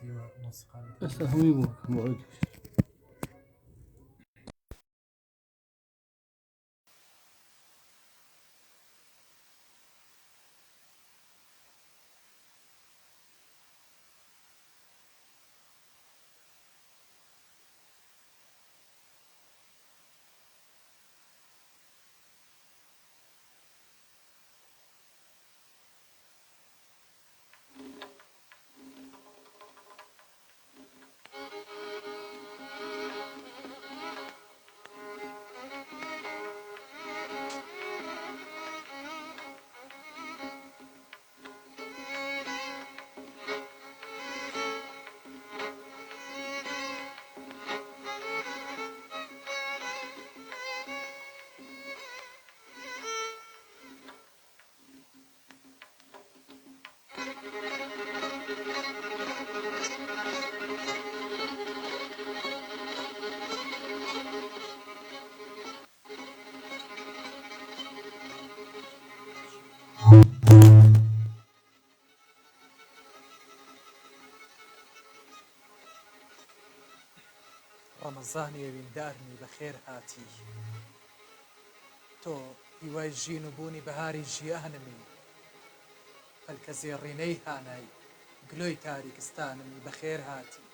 پەیوەندیوە مۆسیقا ئێستا هەمووی بۆ بکەم بۆ ئەوی ڕەمەزانی ئەویندارمی بەخێر هاتی تۆ هیوای ژین و بوونی بەهاری ژیانمی پەلکە زێڕینەی هانای گلۆی تاریکستانمی بەخێر هاتی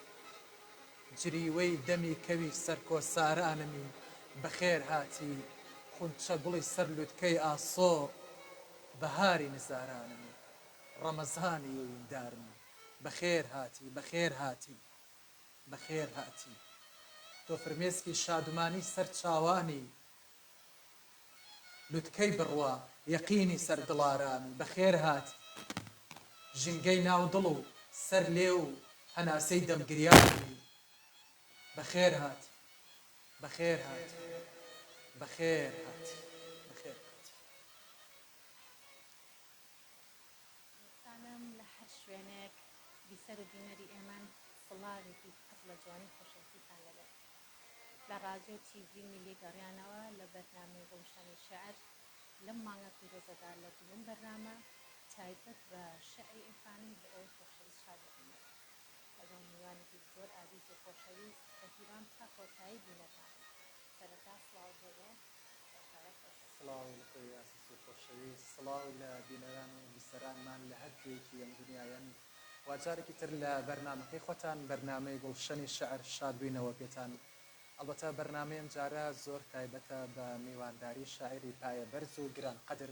جریوەی دەمی کەوی سەر کۆسارانمی بەخێر هاتی خونچە گوڵی سەر لوتکەی ئاسۆ بەهاری نزارانمی ڕەمەزانی ئەویندارمی بەخێر هاتی بەخێر هاتی بەخێر هاتی تۆ فرمێسکی شادومانی سەر چاوانی لوتکەی بڕوا یەقینی سەر دڵارامی بەخێر هاتی ژینگەی ناو دڵ و سەر لێو و هەناسەی دەم گریانمی بەخێر هاتی بەخێر هاتی بەخێر هاتی بەخێر هاتی. دۆستانم لە هەر شوێنێک بیسەر و بینەری ئێمەن سڵاوێکی پڕ لە جوانی خۆشەویستیتان لێبێت. لە ڕادیۆ تیڤی میلی گەڕیانەوە لە بەرنامەی گوڵشەنی شیعر لەم مانگە پیرۆزەدا لە دووەم بەرنامە تایبەت بە شیعری عیرفانی بۆ ئێوەی خۆشەویست شاد دەبینەوە لەگەڵ میوانێکی زۆر ئازیز و خۆشەویست بە هیوام تا کۆتایی بینەرمان بن سەرەتا سڵاو بۆ کاکە خۆشەویست. سڵاو لە تۆی ئازیز و خۆشەویست، سڵاو لە بینەران و بیسەرانمان لە هەر کوێیەکی ئەم دونیایەن. وا جارێکی تر لە بەرنامەکەی خۆتان بەرنامەی گوڵشەنی شعر شاد بووینەوە پێتان. ئەڵبەتە بەرنامەی ئەم جارە زۆر تایبەتە بە میوانداری شاعیری پایە بەرز و گران قەدر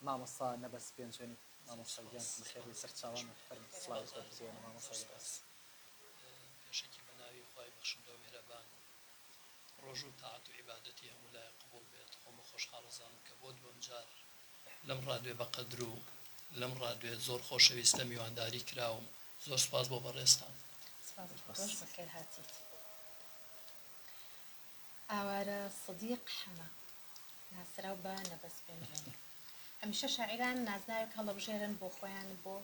مامۆستا نەبەز پێنجوێنی. مامۆستا گیان بەخێر بێی سەر چاوان و فەرموو سڵاوی خۆت بگەیەنە مامۆستا گیان. پێشەکی بە ناوی خوای بەخشندە و میهرەبان ڕۆژوو تاعەت و عیبادەتی هەموو لایەک قبوڵ بێت خۆم بە خۆشحاڵ ئەزانم کە بۆ دووەم جار لەم ڕادوێ بەقەدر و لەم ڕادوێ زۆر خۆشەویستە میوانداری کراوم زۆر سوپاس بۆ بەڕێزتان. سپاس بۆ تۆش بەخێر هاتیت. ئاوارە سدیق حەمە ناسراو بە نەبەز پێنجوێنی هەمیشە شاعیران نازناوێک هەڵەبژێرن بۆ خۆیان بۆ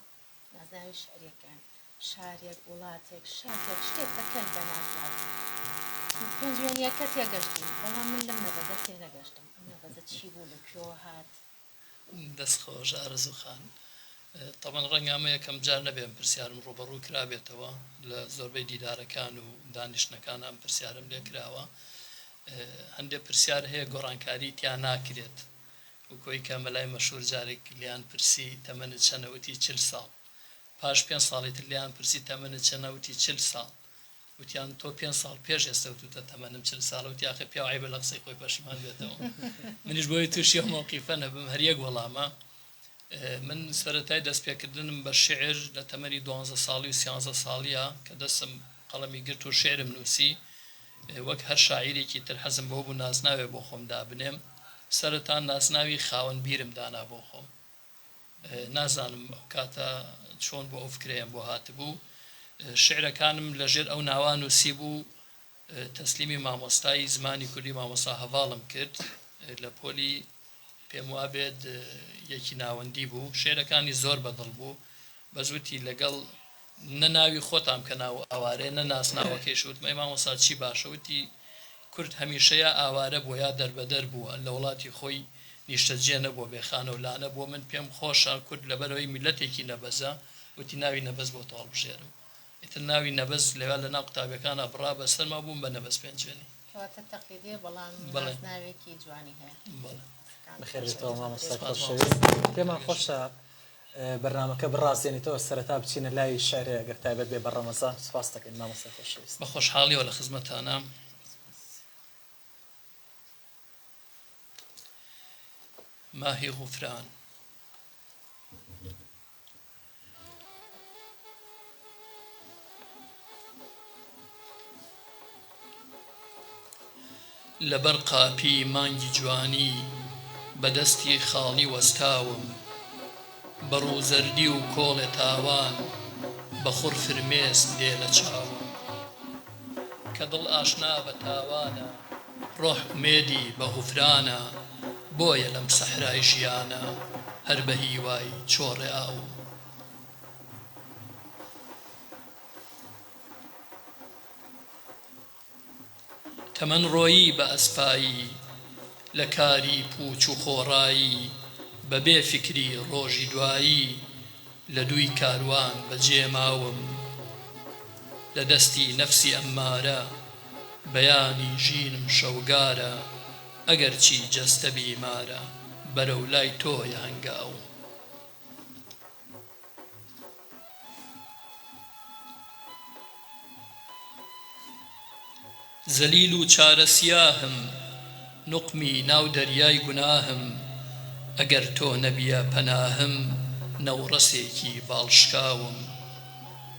نازناوی شیعریەکەیان شارێک وڵاتێک شاخێک شتێک ئەکەن بە نازناو پێنجوێنیەکە تێگەشتین بەڵام من لەم نەبەزە تێنەگەشتم ئەم نەبەزە چی بوو لە کوێوە هات؟ دەست خۆش ئارەزوو خان. تەبعەن ڕەنگە ئەمە یەکەم جار نەبێ ئەم پرسیارم ڕووبەڕوو کرابێتەوە، لە زۆربەی دیدارەکان و دانیشتنەکانا ئەم پرسیارەم لێ کراوە. هەندێ پرسیار هەیە گۆڕانکاری تیا ناکرێت. وەکۆی کە مەلای مەشهور جارێک لێیان پرسی تەمەنت چەنە وتی 40 ساڵ. پاش پێنج ساڵی تر لێیان پرسی تەمەنت چەنە وتی 40 ساڵ. وتیان تۆ پێنج ساڵ پێش ئێستە وتوتە تەمەنم 40 ساڵە وتی ئاخر پیاو عەیبە لە قسەی خۆی پەشیمان بێتەوە. منیش بۆیە تووشی ئەو مەوقیفە نەبم هەر یەک وەڵامە. من سەرەتای دەستپێکردنم بە شیعر لە تەمەنی دوانزە ساڵی و سیانزە ساڵیە کە دەستم قەڵەمی گرت و شیعرم نووسی وەک هەر شاعیرێکی تر حەزم بەوە بوو نازناوێ بۆ خۆم دابنێم سەرەتا نازناوی خاوەن بیرم دانا بۆ خۆم نازانم ئەو کاتە چۆن بۆ ئەو فکرەیەم بۆ هاتبوو شیعرەکانم لەژێر ئەو ناوە نووسیبوو تەسلیمی مامۆستای زمانی کوردی مامۆستا هەڤاڵم کرد لە پۆلی پێم وابێت یەکی ناوەندی بوو شعرەکانی زۆر بەدڵ بوو بەس وتی لەگەڵ نە ناوی خۆتان بکە ناو ئاوارێ نە ناسناوەکەیش وتم ئەی مامۆستا چی باشە وتی کورد هەمیشە یا ئاوارە بووە یا دەربەدەر بووە لە وڵاتی خۆی نیشتەجێ نەبووە بێ خانە و لانە بووە من پێم خۆشە کورد لەبەرئەوەی میللەتێکی نەبەزە وتی ناوی نەبەز بۆ تۆ هەڵبژێرم. ئیتر ناوی نەبەز لەویا لە ناو قوتابیەکانا بڕا بە سەرما بووم بە نەبەز پێنجوێنی. کەواتە تەقلیدیە بەڵام بەڵێ. نازناوێکی جوانی هەیە. بەڵێ. بەخێر بێیتەوە مامۆستای سپاس خۆشەویست. مامۆستا. پێمان خۆشە بەرنامەکە بڕازێنیتەوە سەرەتا بچینە لای شعرێ ئەگەر تایبەت بێ بە ڕەمەزان سپاست دەکەین مامۆستای خۆشەویست. بە خۆشحاڵیەوە لە خزمەتتانام. ماهی غوفران. لەبەر قاپی مانگی جوانی بە دەستی خاڵی وەستاوم بە ڕوو زەردی و کۆڵێ تاوان بە خوڕ فرمێسک دێ لە چاوم کە دڵ ئاشنا بە تاوانە ڕۆح ئومێدی بە غوفرانە بۆیە لەم سەحرای ژیانە هەر بە هیوای چۆڕێ ئاوم. تەمەن ڕۆیی بە ئەسپایی لە کاری پووچ و خۆڕایی بە بێ فیکری ڕۆژی دوایی لە دووی کاروان بە جێ ماوم لە دەستی نەفسی ئەممارە بەیانی ژینم شەوگارە ئەگەرچی جەستە بیمارە بەرەو لای تۆیە هەنگاوم. زەلیل و چارە سیاهم نوقمی ناو دەریای گوناهم ئەگەر تۆ نەبیە پەناهم نەوڕەسێکی باڵ شکاوم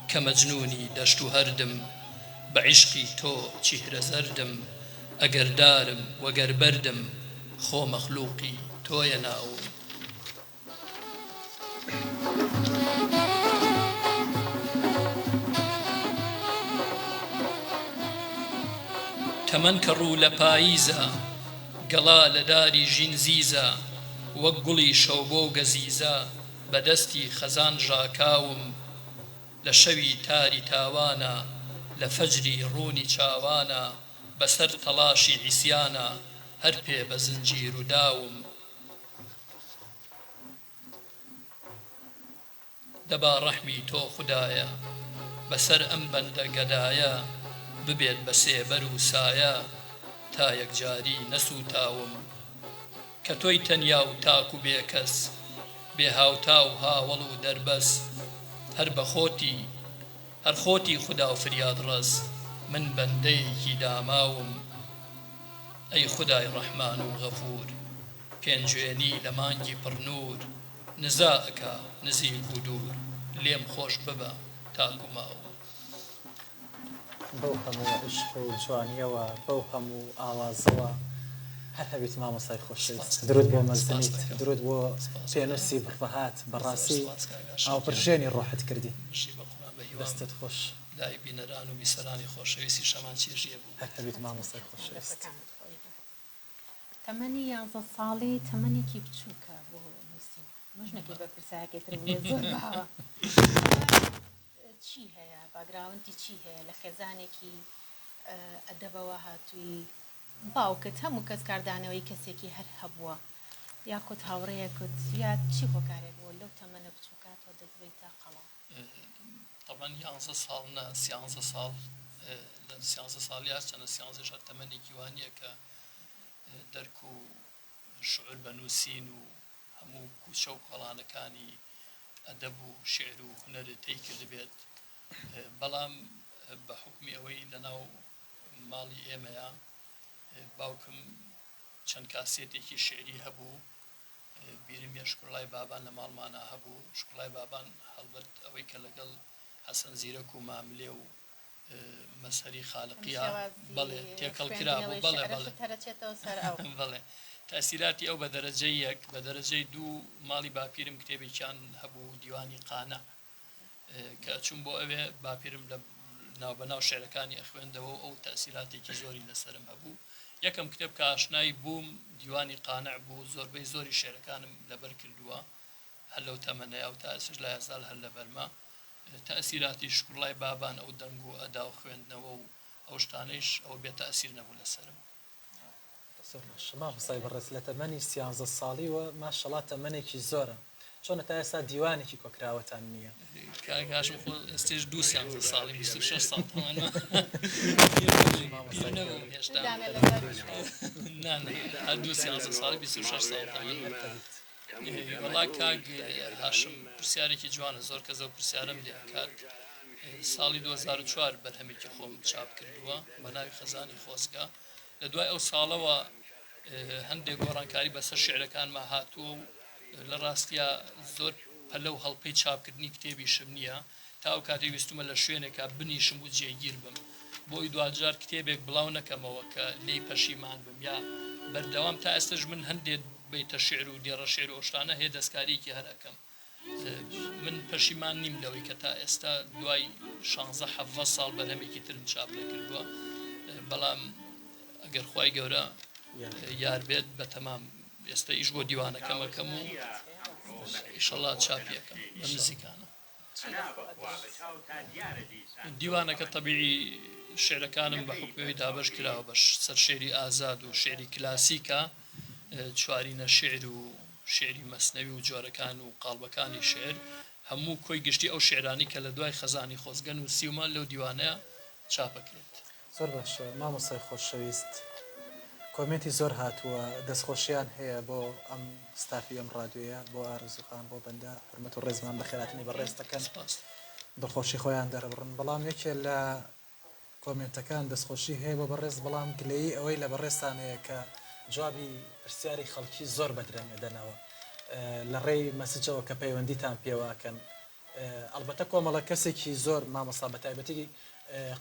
کە مەجنوونی دەشت و هەردم بە عیشقی تۆ چیهرە زەردم ئەگەر دارم وەگەر بەردم خۆ مەخلووقی تۆیە ناوم. تەمەن کە ڕوو لە پاییزە، گەڵا لە داری ژین زیزە، وەک گوڵی شەوبۆ و گەزیزە، بە دەستی خەزان ژاکاوم. لە شەوی تاری تاوانا، لە فەجری ڕوونی چاوانا، بە سەر تەڵاشی عیسیانا، هەر پێ بە زنجیر و داوم. دەبا ڕەحمی تۆ خودایە بەسەر ئەم بەندە گەدایە ببێت بە سێبەر و سایە تا یەکجاری نەسووتاوم کە تۆی تەنیا و تاک و بێکەس بێ هاوتا و هاوەڵ و دەربەس هەر بە خۆتی هەر خۆتی خودا و فریادڕەس من بەندەیەکی داماوم ئەی خودای ڕەحمان و غەفوور پێنجوێنی لە مانگی پڕ نوور نزا ئەکا نزیک و دوور لێم خۆش ببە تاکو ماوم. بەو هەموو عیشق و جوانیەوە بەو هەموو ئاوازەوە هەر هەبیت مامۆستای خۆشەویست سپاست درود دەکەم بۆ سپاست مەزنیت دەکەم درود بۆ سپاس برام پێنوسی بڕبەهات زۆر بەڕاستی سپاس کاک ئاشق گیان ئاوپرژێنی ڕۆحت کردین بژی بەقوربان بەهیوام دەستت خۆش. لای بینەران و بیسەرانی خۆشەویستیش هەمان چێژی هەبووبێت. هەر هەبیت مامۆستای خۆشەویست. دەستەکانت خۆش بێت. تەمەنی یانزە ساڵی تەمەنێکی بچووکە بۆ نووسین ئەمەش نەکەی بە پرسیارێکی تر بڵێ زۆر باوە چی هەیە background ی چی هەیە لە خێزانێکی ئەدەبەوە هاتووی باوکت هەموو کەس کاردانەوەی کەسێکی هەر هەبووە یاخود هاوڕێیەکت یا چی هۆکارێک بووە لەو تەمەنە بچووکاتەوە دەست بەیتە قەڵەم؟ تەبعەن یانزە ساڵ نا سیانزە ساڵ لە سیانزە ساڵی هەرچەنە سیانزەش هەر تەمەنێکی وا نییە کە دەرک و شعور بە نووسین و هەموو کوچە و کۆڵانەکانی ئەدەب و شیعر و هونەر تەی کردبێت بەڵام بە حوکمی ئەوەی لەناو ماڵی ئێمەیە باوکم چەند کاسێتێکی شیعری هەبوو بیرم یە شکرڵای بابان لە ماڵمانا هەبوو شکرڵای بابان هەڵبەت ئەوەی کە لەگەڵ حەسەن زیرەک و ماملێ و مەزهەری خالقیە بەڵێ تێکەڵ کرابوو بەڵێ بەڵێ بەڵێ تەئسیراتی ئەو بە دەرەجەی یەک بە دەرەجەی دوو ماڵی باپیرم کتێبێکیان هەبوو دیوانی قانع کە ئەچووم بۆ ئەوێ باپیرم لە ناوبەناو شعرەکانی ئەخوێندەوە و ئەو تەئسیراتێکی زۆری لەسەرم هەبوو یەکەم کتێب کە ئاشنای بووم دیوانی قانع بوو زۆربەی زۆری شعرەکانم لەبەر کردووە هەر لەو تەمەنەیا و تا ئێستاش لایەزال هەر لەبەرمە تەئسیراتی شکوڕڵای بابان ئەو دەنگ و ئەدا و خوێندنەوە و ئەو شتانەیش ئەوە بێ تەئسیر نەبوو لەسەرم. زۆر باشە مامۆستای بەڕێز لە تەمەنی سیانزە ساڵیوە ماشەڵا تەمەنێکی زۆرە. چۆنە تا ئێستا دیوانێکی کۆکراوەتان نییە؟ کاک هاشم خۆ ئێستێش دوو سیانزە ساڵیم 26 ساڵ تەمەنمە پیر نەبووم هێشتا نا نا هەر دوو سیانزە ساڵی 26 ساڵ تەمەنمە وەڵا کاک هاشم پرسیارێکی جوانە زۆر کەس ئەو پرسیارەم لێ ئەکات ساڵی 2004 بەرهەمێکی خۆم چاپ کردووە بە ناوی خەزانی خۆزگە لە دوای ئەو ساڵەوە هەندێک گۆڕانکاری بەسەر شیعرەکانما هاتووە و لە ڕاستیا زۆر پەلە و هەڵپەی چاپکردنی کتێبیشم نییە تا ئەو کاتەی ویستومە لە شوێنێکا بنیشم و جێگیر بم بۆی دواجار کتێبێک بڵاو نەکەمەوە کە لێی پەشیمان بم یا بەردەوام تا ئێستەش من هەندێ بەیتە شیعر و دێڕە شیعر و ئەو شتانە هەیە دەستکارییەکی هەر ئەکەم من پەشیمان نیم لەوەی کە تا ئێستا دوای شانزە حەڤە ساڵ بەرهەمێکی ترم چاپ نەکردووە بەڵام ئەگەر خوای گەورە یار بێت بە تەمام ئێستا ئیش بۆ دیوانەکەم ئەکەم و ئیشەڵا چاپی ئەکەم بە نزیکانە. دیوانەکە تەبیعی شعرەکانم بە حوکمی دابەش کراوە بە سەر شعری ئازاد و شعری کلاسیکە چوارینە شعر و شعری مەسنەوی و جۆرەکان و قاڵبەکانی شعر هەموو کۆی گشتی ئەو شعرانەی کە لە دوای خەزانی خۆزگە نووسیومە لەو دیوانەیا چاپەکرێت. زۆر باشە مامۆستای خۆشەویست کۆمێنتی زۆر هاتووە دەستخۆشیان هەیە بۆ ئەم ستافی ئەم ڕادیۆیە بۆ ئارەزوو خان بۆ بەندە حورمەت و ڕێزمان بەخێرهاتنی بەڕێز دەکەن دڵخۆشی خۆیان دەربڕن بەڵام یەکێ لە کۆمێنتەکان دەستخۆشی هەیە بۆ بەڕێز بەڵام گلەیی ئەوەی لە بەڕێزتان هەیە کە جوابی پرسیاری خەڵکی زۆر بە درەنگ ئەدەنەوە لە ڕێی مەسجەوە کە پەیوەندیتان پێوە ئەکەن ئەڵبەتە کۆمەڵە کەسێکی زۆر مامۆستا بەتایبەتی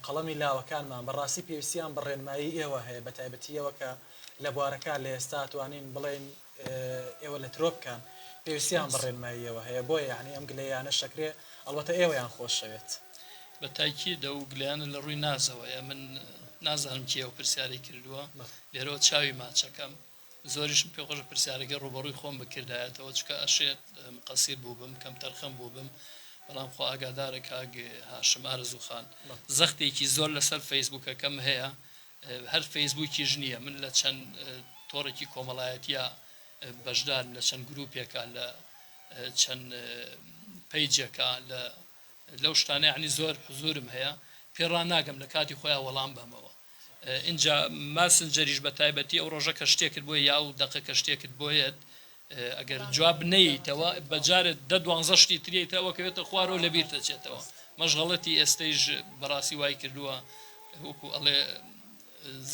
قەڵەمی لاوەکانمان بەڕاستی پێویستیان بە ڕێنمایی ئێوە هەیە بەتایبەتی ئێوە کە لە بوارەکە لە ئێستا توانین بڵێین ئێوە لە ترۆپکان پێویستیان بە ڕێنمایی ئێوە هەیە بۆیە یانی ئەم گلەییانەش ئەکرێ ئەڵبەتە ئێوەیان خۆشەوێت. بە تاکید ئەو گلەیانە لە ڕووی نازەوەیە من نازانم کێ ئەو پرسیارەی کردووە لێرەوە چاوی ماچەکەم زۆریشم پێ خۆشە پرسیارەکەی ڕووبەڕووی خۆم بکردایەتەوە چونکە ئەشێت مقەسیر بووبم کەمتەرخەم بووبم بەڵام خوا ئاگادارە کاک هاشم ئارەزوو خان زەختێکی زۆر لەسەر فەیسبووکەکەم هەیە هەر فەیسبووکیش نییە من لە چەند تۆڕێکی کۆمەڵایەتیە بەشدارم لە چەند گروپێکە لە چەند پەیجێکە لە لەو شتانە یعنی زۆر حزورم هەیە پێ ڕاناگەم لە کاتی خۆیان وەڵام بەمەوە ئینجا ماسنجەریش بە تایبەتی ئەو ڕۆژە کە شتێکت بۆیە یا ئەو دەقە کە شتێکت بۆیەت ئەگەر جواب نەیتەوە بە جارێ دە دوانزە شتی تریتە ئەوە کەوێتە خوارەوە لە بیر دەچێتەوە مەشغەڵەتی ئێستەیش بەڕاستی وای کردووە وەکو ئەڵێ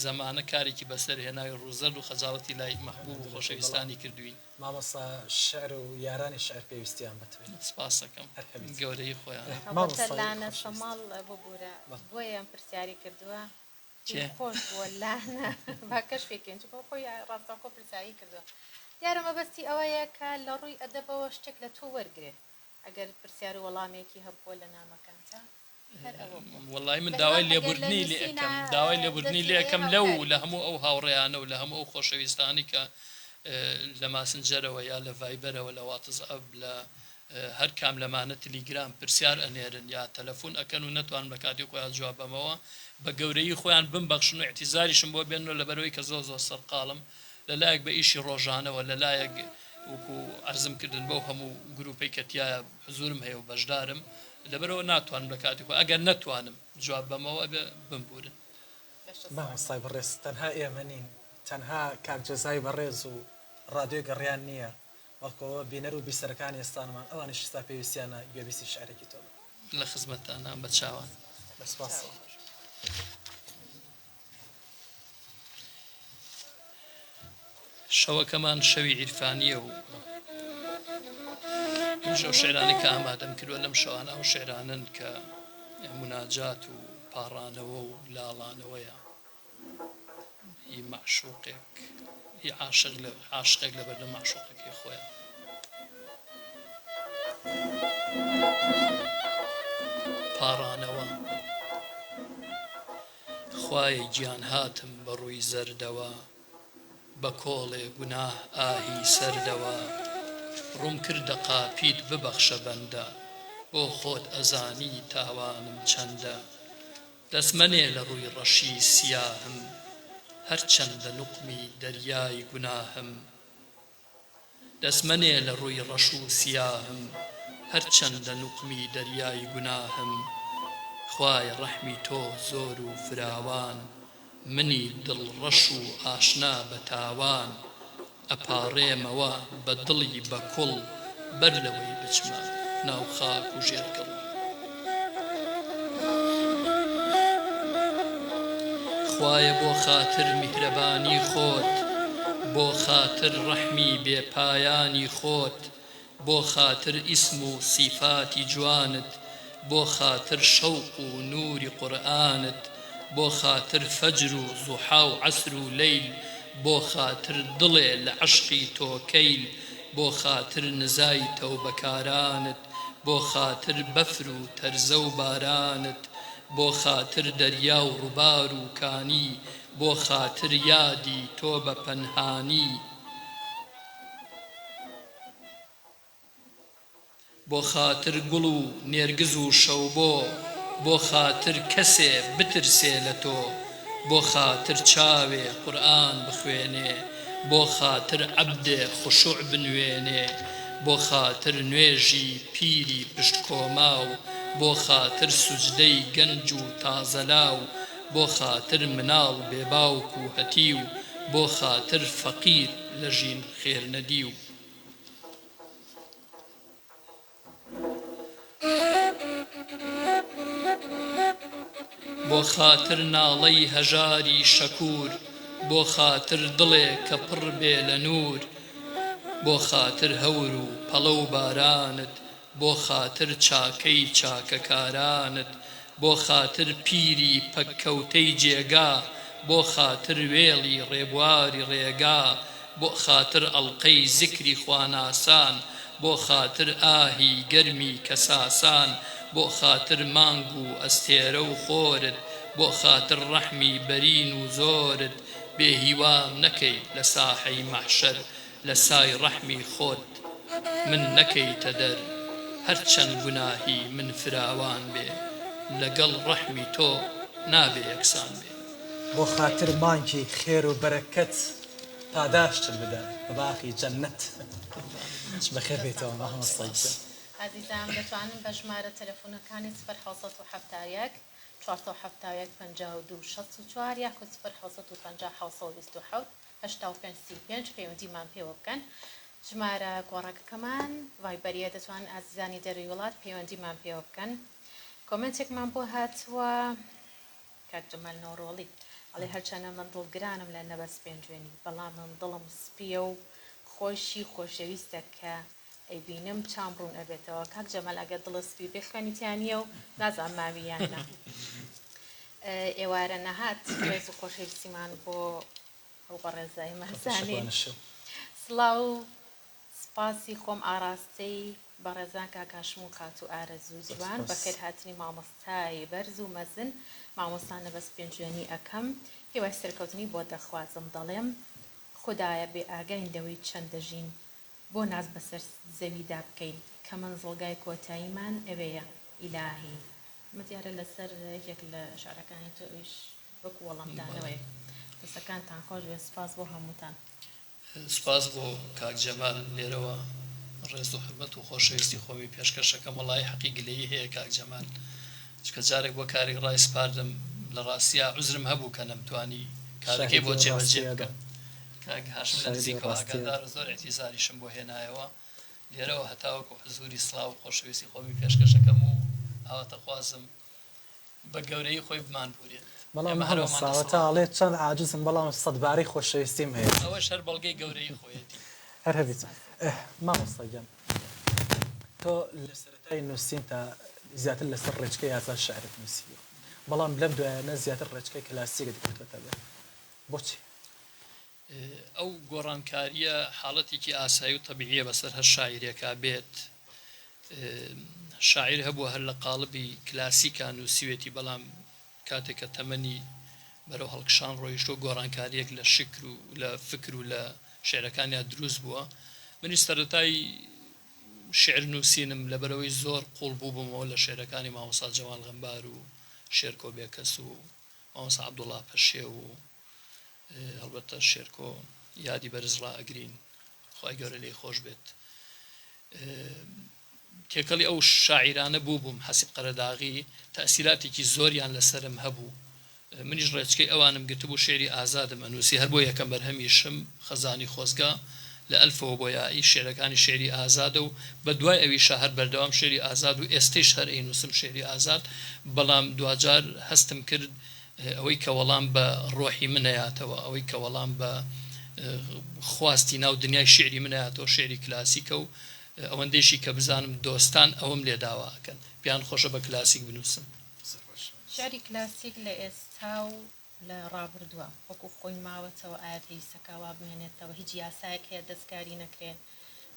زەمانە کارێکی بەسەر هێناوی ڕووزەرد و خەجاڵەتی لای مەحبوب و خۆشەویستانی کردوین. مامۆستا شعر و یارانی شعر پێویستیان بە تۆیە. سپاستەکەم. هەر هەبیت. گەورەیی خۆیانە. هەڵبەتە مامۆستای لانە خۆشەویست. شەماڵ ببورە بەڵێ. بۆیە ئەم پرسیاری کردووە کێ؟ پێی خۆش بووە لانە با کەشفی کەین چونکە خۆی ڕاستەوخۆ پرسیاری کردووە دیارە مەبەستی ئەوەیە کە لە ڕووی ئەدەبەوە شتێک لە تۆ وەرگرێ ئەگەر پرسیار و وەڵامێکی هەبووە لە نامەکانتا هەر ئەوە بووە. وەڵایی من بە داوای هیوام ئەگەر لە لێبوردنی لێ نووسینا ئەکەم داوای لێبوردنی دەستی لێ هەیە ئەکەم لەو هاوکاری لە بین. هەموو ئەو هاوڕێیانە و لە هەموو ئەو خۆشەویستانەی کە لە ماسنجەرەوە یا لە ڤایبەرەوە لە واتسئەپ لە هەر کام لەمانە تلیگرام پرسیار ئەنێرن یا تەلەفون ئەکەن و نەتوانم لە کاتی خۆیان جواب بەمەوە بە گەورەیی خۆیان بمبەخشن و ئیعتیزاریشم بۆ بێننەوە لەبەرئەوەی کە زۆر زۆر سەرقاڵم لە لایەک بە ئیشی ڕۆژانەوە لە لایەک وەکو عەرزم کردن بەو هەموو گروپەی کە تیایا حزورم هەیە و بەشدارم لەبەرئەوە ناتوانم لە کاتی خۆی ئەگەر نەتوانم جواب بەمەوە ئەبێ بمبورن. مامۆستای بەڕێز تەنها ئێمە نین تەنها کاک جەزای بەڕێز و ڕادیۆی گەڕیان نییە بەڵکو ئەوە بینەر و بیسەرەکانی ئێستانمان ئەوانیش ئیستا پێویستیانە گوێبیستی شعرێکی تۆ بن. لە خزمەتتانام بە چاوان. بە سوپاسەوە. شەوەکەمان شەوی عیرفانییە و منیش ئەو شعرانەی کە ئامادەم کردووە لەم شەوانە ئەو شعرانەن کە موناجات و پاڕانەوە و لاڵانەوەیە. هی مەعشوقێک هی عاشق لە عاشقێک لە بەردەم مەعشوقەکەی خۆیان. پاڕانەوە خوایە گیان هاتم بە ڕووی زەردەوە بە کۆڵێ گوناه ئاهی سەردەوە ڕووم کردە قاپیت ببەخشە بەندە بۆ خۆت ئەزانی تاوانم چەندە دەست مەنێ لە ڕووی ڕەشی سیاهم هەرچەندە نوقمی دەریای گوناهم. دەس مەنێ لە ڕووی ڕەش و سیاهم هەرچەندە نوقمی دەریای گوناهم خوایە ڕەحمی تۆ زۆر و فراوان منی دڵ ڕەش و ئاشنا بە تاوان ئەپاڕێمەوە بە دڵی بە کوڵ بەر لەوەی بچمە ناو خاک و ژێر گڵ. خوایە بۆ خاتر میهرەبانی خۆت بۆ خاتر ڕەحمی بێ پایانی خۆت بۆ خاتر ئیسم و سیفاتی جوانت بۆ خاتر شەوق و نوری قورئانت بۆ خاتر فەجر و زوحا و عەسر و لەیل بۆ خاتر دڵێ لە عەشقی تۆ کەیل بۆ خاتر نزای تەوبەکارانت بۆ خاتر بەفر و تەرزە و بارانت بۆ خاتر دەریا و ڕوبار و کانی بۆ خاتر یادی تۆ بە پەنهانی. بۆ خاتر گوڵ و نێرگز و شەوبۆ بۆ خاتر کەسێ بترسێ لە تۆ بۆ خاتر چاوێ قورئان بخوێنێ بۆ خاتر عەبدێ خشوع بنوێنێ بۆ خاتر نوێژی پیری پشت کۆماو بۆ خاتر سوجدەی گەنج و تازەلاو بۆ خاتر مناڵ بێ باوک و هەتیو بۆ خاتر فەقیر لە ژین خێر نەدیو. بۆ خاتر ناڵەی هەژاری شەکوور بۆ خاتر دڵێ کە پڕ بێ لە نوور بۆ خاتر هەور و پەڵە و بارانت بۆ خاتر چاکەی چاکەکارانت بۆ خاتر پیری پەککەوتەی جێگا بۆ خاتر وێڵی ڕێبواری ڕێگا بۆ خاتر ئەڵقەی زیکری خواناسان بۆ خاتر ئاهی گەرمی کەساسان بۆ خاتر مانگ و ئەستێرە و خۆرت بۆ خاتر ڕەحمی بەرین و زۆرت بێ هیوام نەکەی لە ساحەی مەحشەر لە سای ڕەحمی خۆت من نەکەیتە دەر هەر چەن گوناهی من فراوان بێ لەگەڵ ڕەحمی تۆ نابێ یەکسان بێ. بۆ خاتر مانگی خێر و بەرەکەت پاداشتت بدا بە باخی جەنەت. بەخێر بێیتەوە مامۆستا گیان. ئازیزان دەتوانن بە ژمارە تەلەفونەکانی سفر 771 471 52 64 یاخود سفر 750 727 85 35 پەیوەندیمان پێوە بکەن ژمارە گۆڕەکەکەمان ڤایبەریە دەتوانن ئازیزانی دەروی وڵات پەیوەندیمان پێوە بکەن کۆمێنتێکمان بۆ هاتووە کاک جەمال نەورۆڵی ئەڵێ هەرچەنە من دڵگرانم لە نەبەز پێنجوێنی بەڵام من دڵم سپیە و خۆشی خۆشەویستە کە ئەیبینم چام ڕوون ئەبێتەوە کاک جەمال ئەگەر دڵت سپی بێ خوێنی تیا نییە و نازانم ماوی یان نا ئێوارە نەهات ڕێز و خۆشەویستیمان بۆ ئەو بەڕێزای مەزانین سڵاو سپاسی خۆم ئاراستەی بەڕێزان کاک هاشم و خاتوو ئارەزوو جوان بەخێرهاتنی مامۆستای بەرز و مەزن مامۆستا نەبەز پێنجوێنی ئەکەم هیوای سەرکەوتنی بۆ دەخوازم دەڵێم خودایە بێ ئاگاین لەوەی چەند دەژین بۆ ناز بەسەر زەویدا بکەین کە مەنزڵگای کۆتاییمان ئەوێیە ئیلاهی. ئەمە دیارە لەسەر یەکێک لە شعرەکانی تۆ ئەویش وەکو وەڵامدانەوەیەک. دەستەکانتان خۆش بێت سپاس بۆ هەمووتان. سوپاس بۆ کاک جەمال لێرەوە ڕێز و حورمەت و خۆشەویستی خۆمی پێشکەش ئەکەم وەڵایی حەقی گلەیی هەیە کاک جەمال چونکە جارێک بۆ کارێک ڕای سپاردم لە ڕاستیا عوزرم هەبوو کە نەمتوانی کارەکەی بۆ جێبەجێ بکەم کاک هاشم لە نزیکەوە ئاگادارە زۆر ئیعتیزاریشم بۆ هێنایەوە لێرەوە هەتاوەکو حزوری سڵاو و خۆشەویستی خۆمی پێشکەش ئەکەم و ئاواتەخوازم بە گەورەیی خۆی بمانبورێت. بەڵام ئێمە هەر ئەومان مامۆستا دەسەڵات. تا ئەڵێ چەند عاجزم بەڵام سەدبارەی خۆشەویستیم هەیە. ئەوەش هەر بەڵگەی گەورەیی خۆیەتی. هەر هەبیت مامۆستا گیان تۆ لە سەرەتای نووسینتا زیاتر لەسەر ڕێچکەی ئازاد شعرت نووسیوە بەڵام لەم دوایانە زیاتر ڕێچکەی کلاسیکت گرتۆتە بەر بۆچی؟ ئەو گۆڕانکارییە حاڵەتێکی ئاسایی و تەبیعییە بەسەر هەر شاعیرێکا بێت. شاعیر هەبووە هەر لە قاڵبی کلاسیکا نووسیوێتی، بەڵام کاتێک کە تەمەنی بەرەو هەڵکشان ڕۆیشتووە گۆڕانکارییەک لە شکر و لە فکر و لە شیعرەکانیا دروست بووە. منیش سەرەتای شیعر نووسینم لەبەرئەوەی زۆر قووڵ بووبوومەوە لە شیعرەکانی مامۆستا جەمال غەمبار و شێرکۆ بێکەس و مامۆستا عەبدوڵڵا پەشێو و هەڵبەتە شێرکۆ یادی بەرز ڕائەگرین. خوای گەورە لێی خۆش بێت. تێکەڵی ئەو شاعیرانە بووبووم، حەسیب قەرەداغی، تەئسیراتێکی زۆریان لەسەرم هەبوو. منیش ڕێچکەی ئەوانم گرتبوو، شیعری ئازادم ئەنووسی، هەر بۆ یەکەم بەرهەمیشم، خەزانی خۆزگە، لە ئەلفەوە بۆ یائی، شیعرەکانی شیعری ئازادە و بە دوای ئەویشا هەر بەردەوام شیعری ئازاد و ئێستەیش هەر ئەینووسم شیعری ئازاد، بەڵام دواجار هەستم کرد ئەوەی کە وەڵام بە ڕۆحی من ئەیاتەوە، ئەوەی کە وەڵام بە خواستی ناو دنیای شیعری من ئەیاتەوە شیعری کلاسیکە و ئەوەندەیشی کە بزانم دۆستان ئەوەم لێ داوا ئەکەن، پێیان خۆشە بە کلاسیک بنووسم. شیعری کلاسیک لە ئێستا و لە ڕابردووە وەکو خۆی ماوەتەوە، ئایا پێویستە وا بمێنێتەوە؟ هیچ یاسایەک هەیە دەستکاری نەکرێ؟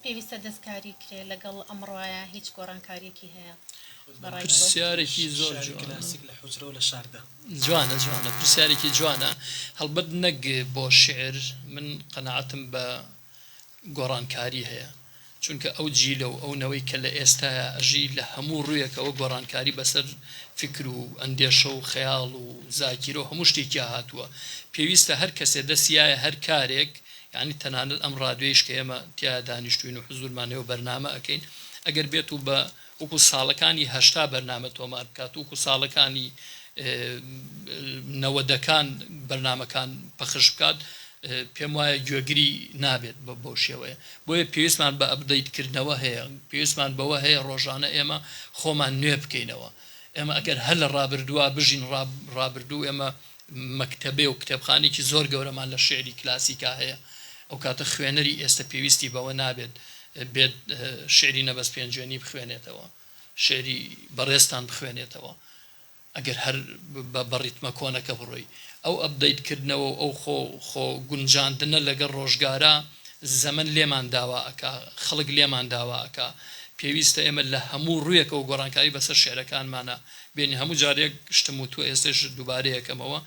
پێویستە دەستکاری کرێ؟ لەگەڵ ئەمڕۆیە هیچ گۆڕانکاریەکی هەیە بەڕای تۆ؟ پرسیارێکی زۆر شیعری جوانە. کلاسیک لە حوجرە و لە شاردا. جوانە جوانە پرسیارێکی جوانە هەڵبەت نەک بۆ شیعر من قەناعەتم بە گۆڕانکاری هەیە چونکە ئەو جیلە و ئەو نەوەی کە لە ئێستایا ئەژی لە هەموو ڕوویەکەوە گۆڕانکاری بەسەر فیکر و ئەندێشە و خەیاڵ و زاکیرە و هەموو شتێکیا هاتووە پێویستە هەر کەسێ دەستی یایە هەر کارێک یانی تەنانەت ئەم ڕادیۆیش کە ئێمە تیایا دانیشتووین و حزوورمان هەیە و بەرنامە ئەکەین ئەگەر بێت و بە وەکو ساڵەکانی 80 بەرنامە تۆمار بکات وەکو ساڵەکانی نەوەدەکان بەرنامەکان پەخش بکات پێم وایە گوێگری نابێت بەو شێوەیە بۆیە پێویستمان بە update کردنەوە هەیە پێویستمان بەوە هەیە ڕۆژانە ئێمە خۆمان نوێ بکەینەوە ئێمە ئەگەر هەر لە ڕابردووە بژین ڕابردوو ئێمە مەکتەبێ و کتێبخانێکی زۆر گەورەمان لە شیعری کلاسیکا هەیە، ئەو کاتە خوێنەری ئێستە پێویستی بەوە نابێت بێت شیعری نەبەز پێنجوێنی بخوێنێتەوە، شیعری بەڕێزتان بخوێنێتەوە، ئەگەر هەر بە ڕیتمە کۆنەکە بڕۆی. ئەو update کردنەوە و ئەو خۆ خۆ گونجاندنە لەگەڵ ڕۆژگارا زەمەن لێمان داوا ئەکا، خەڵک لێمان داوا ئەکا. پێویستە ئێمە لە هەموو ڕوویەکەوە گۆڕانکاری بەسەر شیعرەکانمانا بێنین هەموو جارێک شتم وتووە ئێستەش دووبارەیەکەمەوە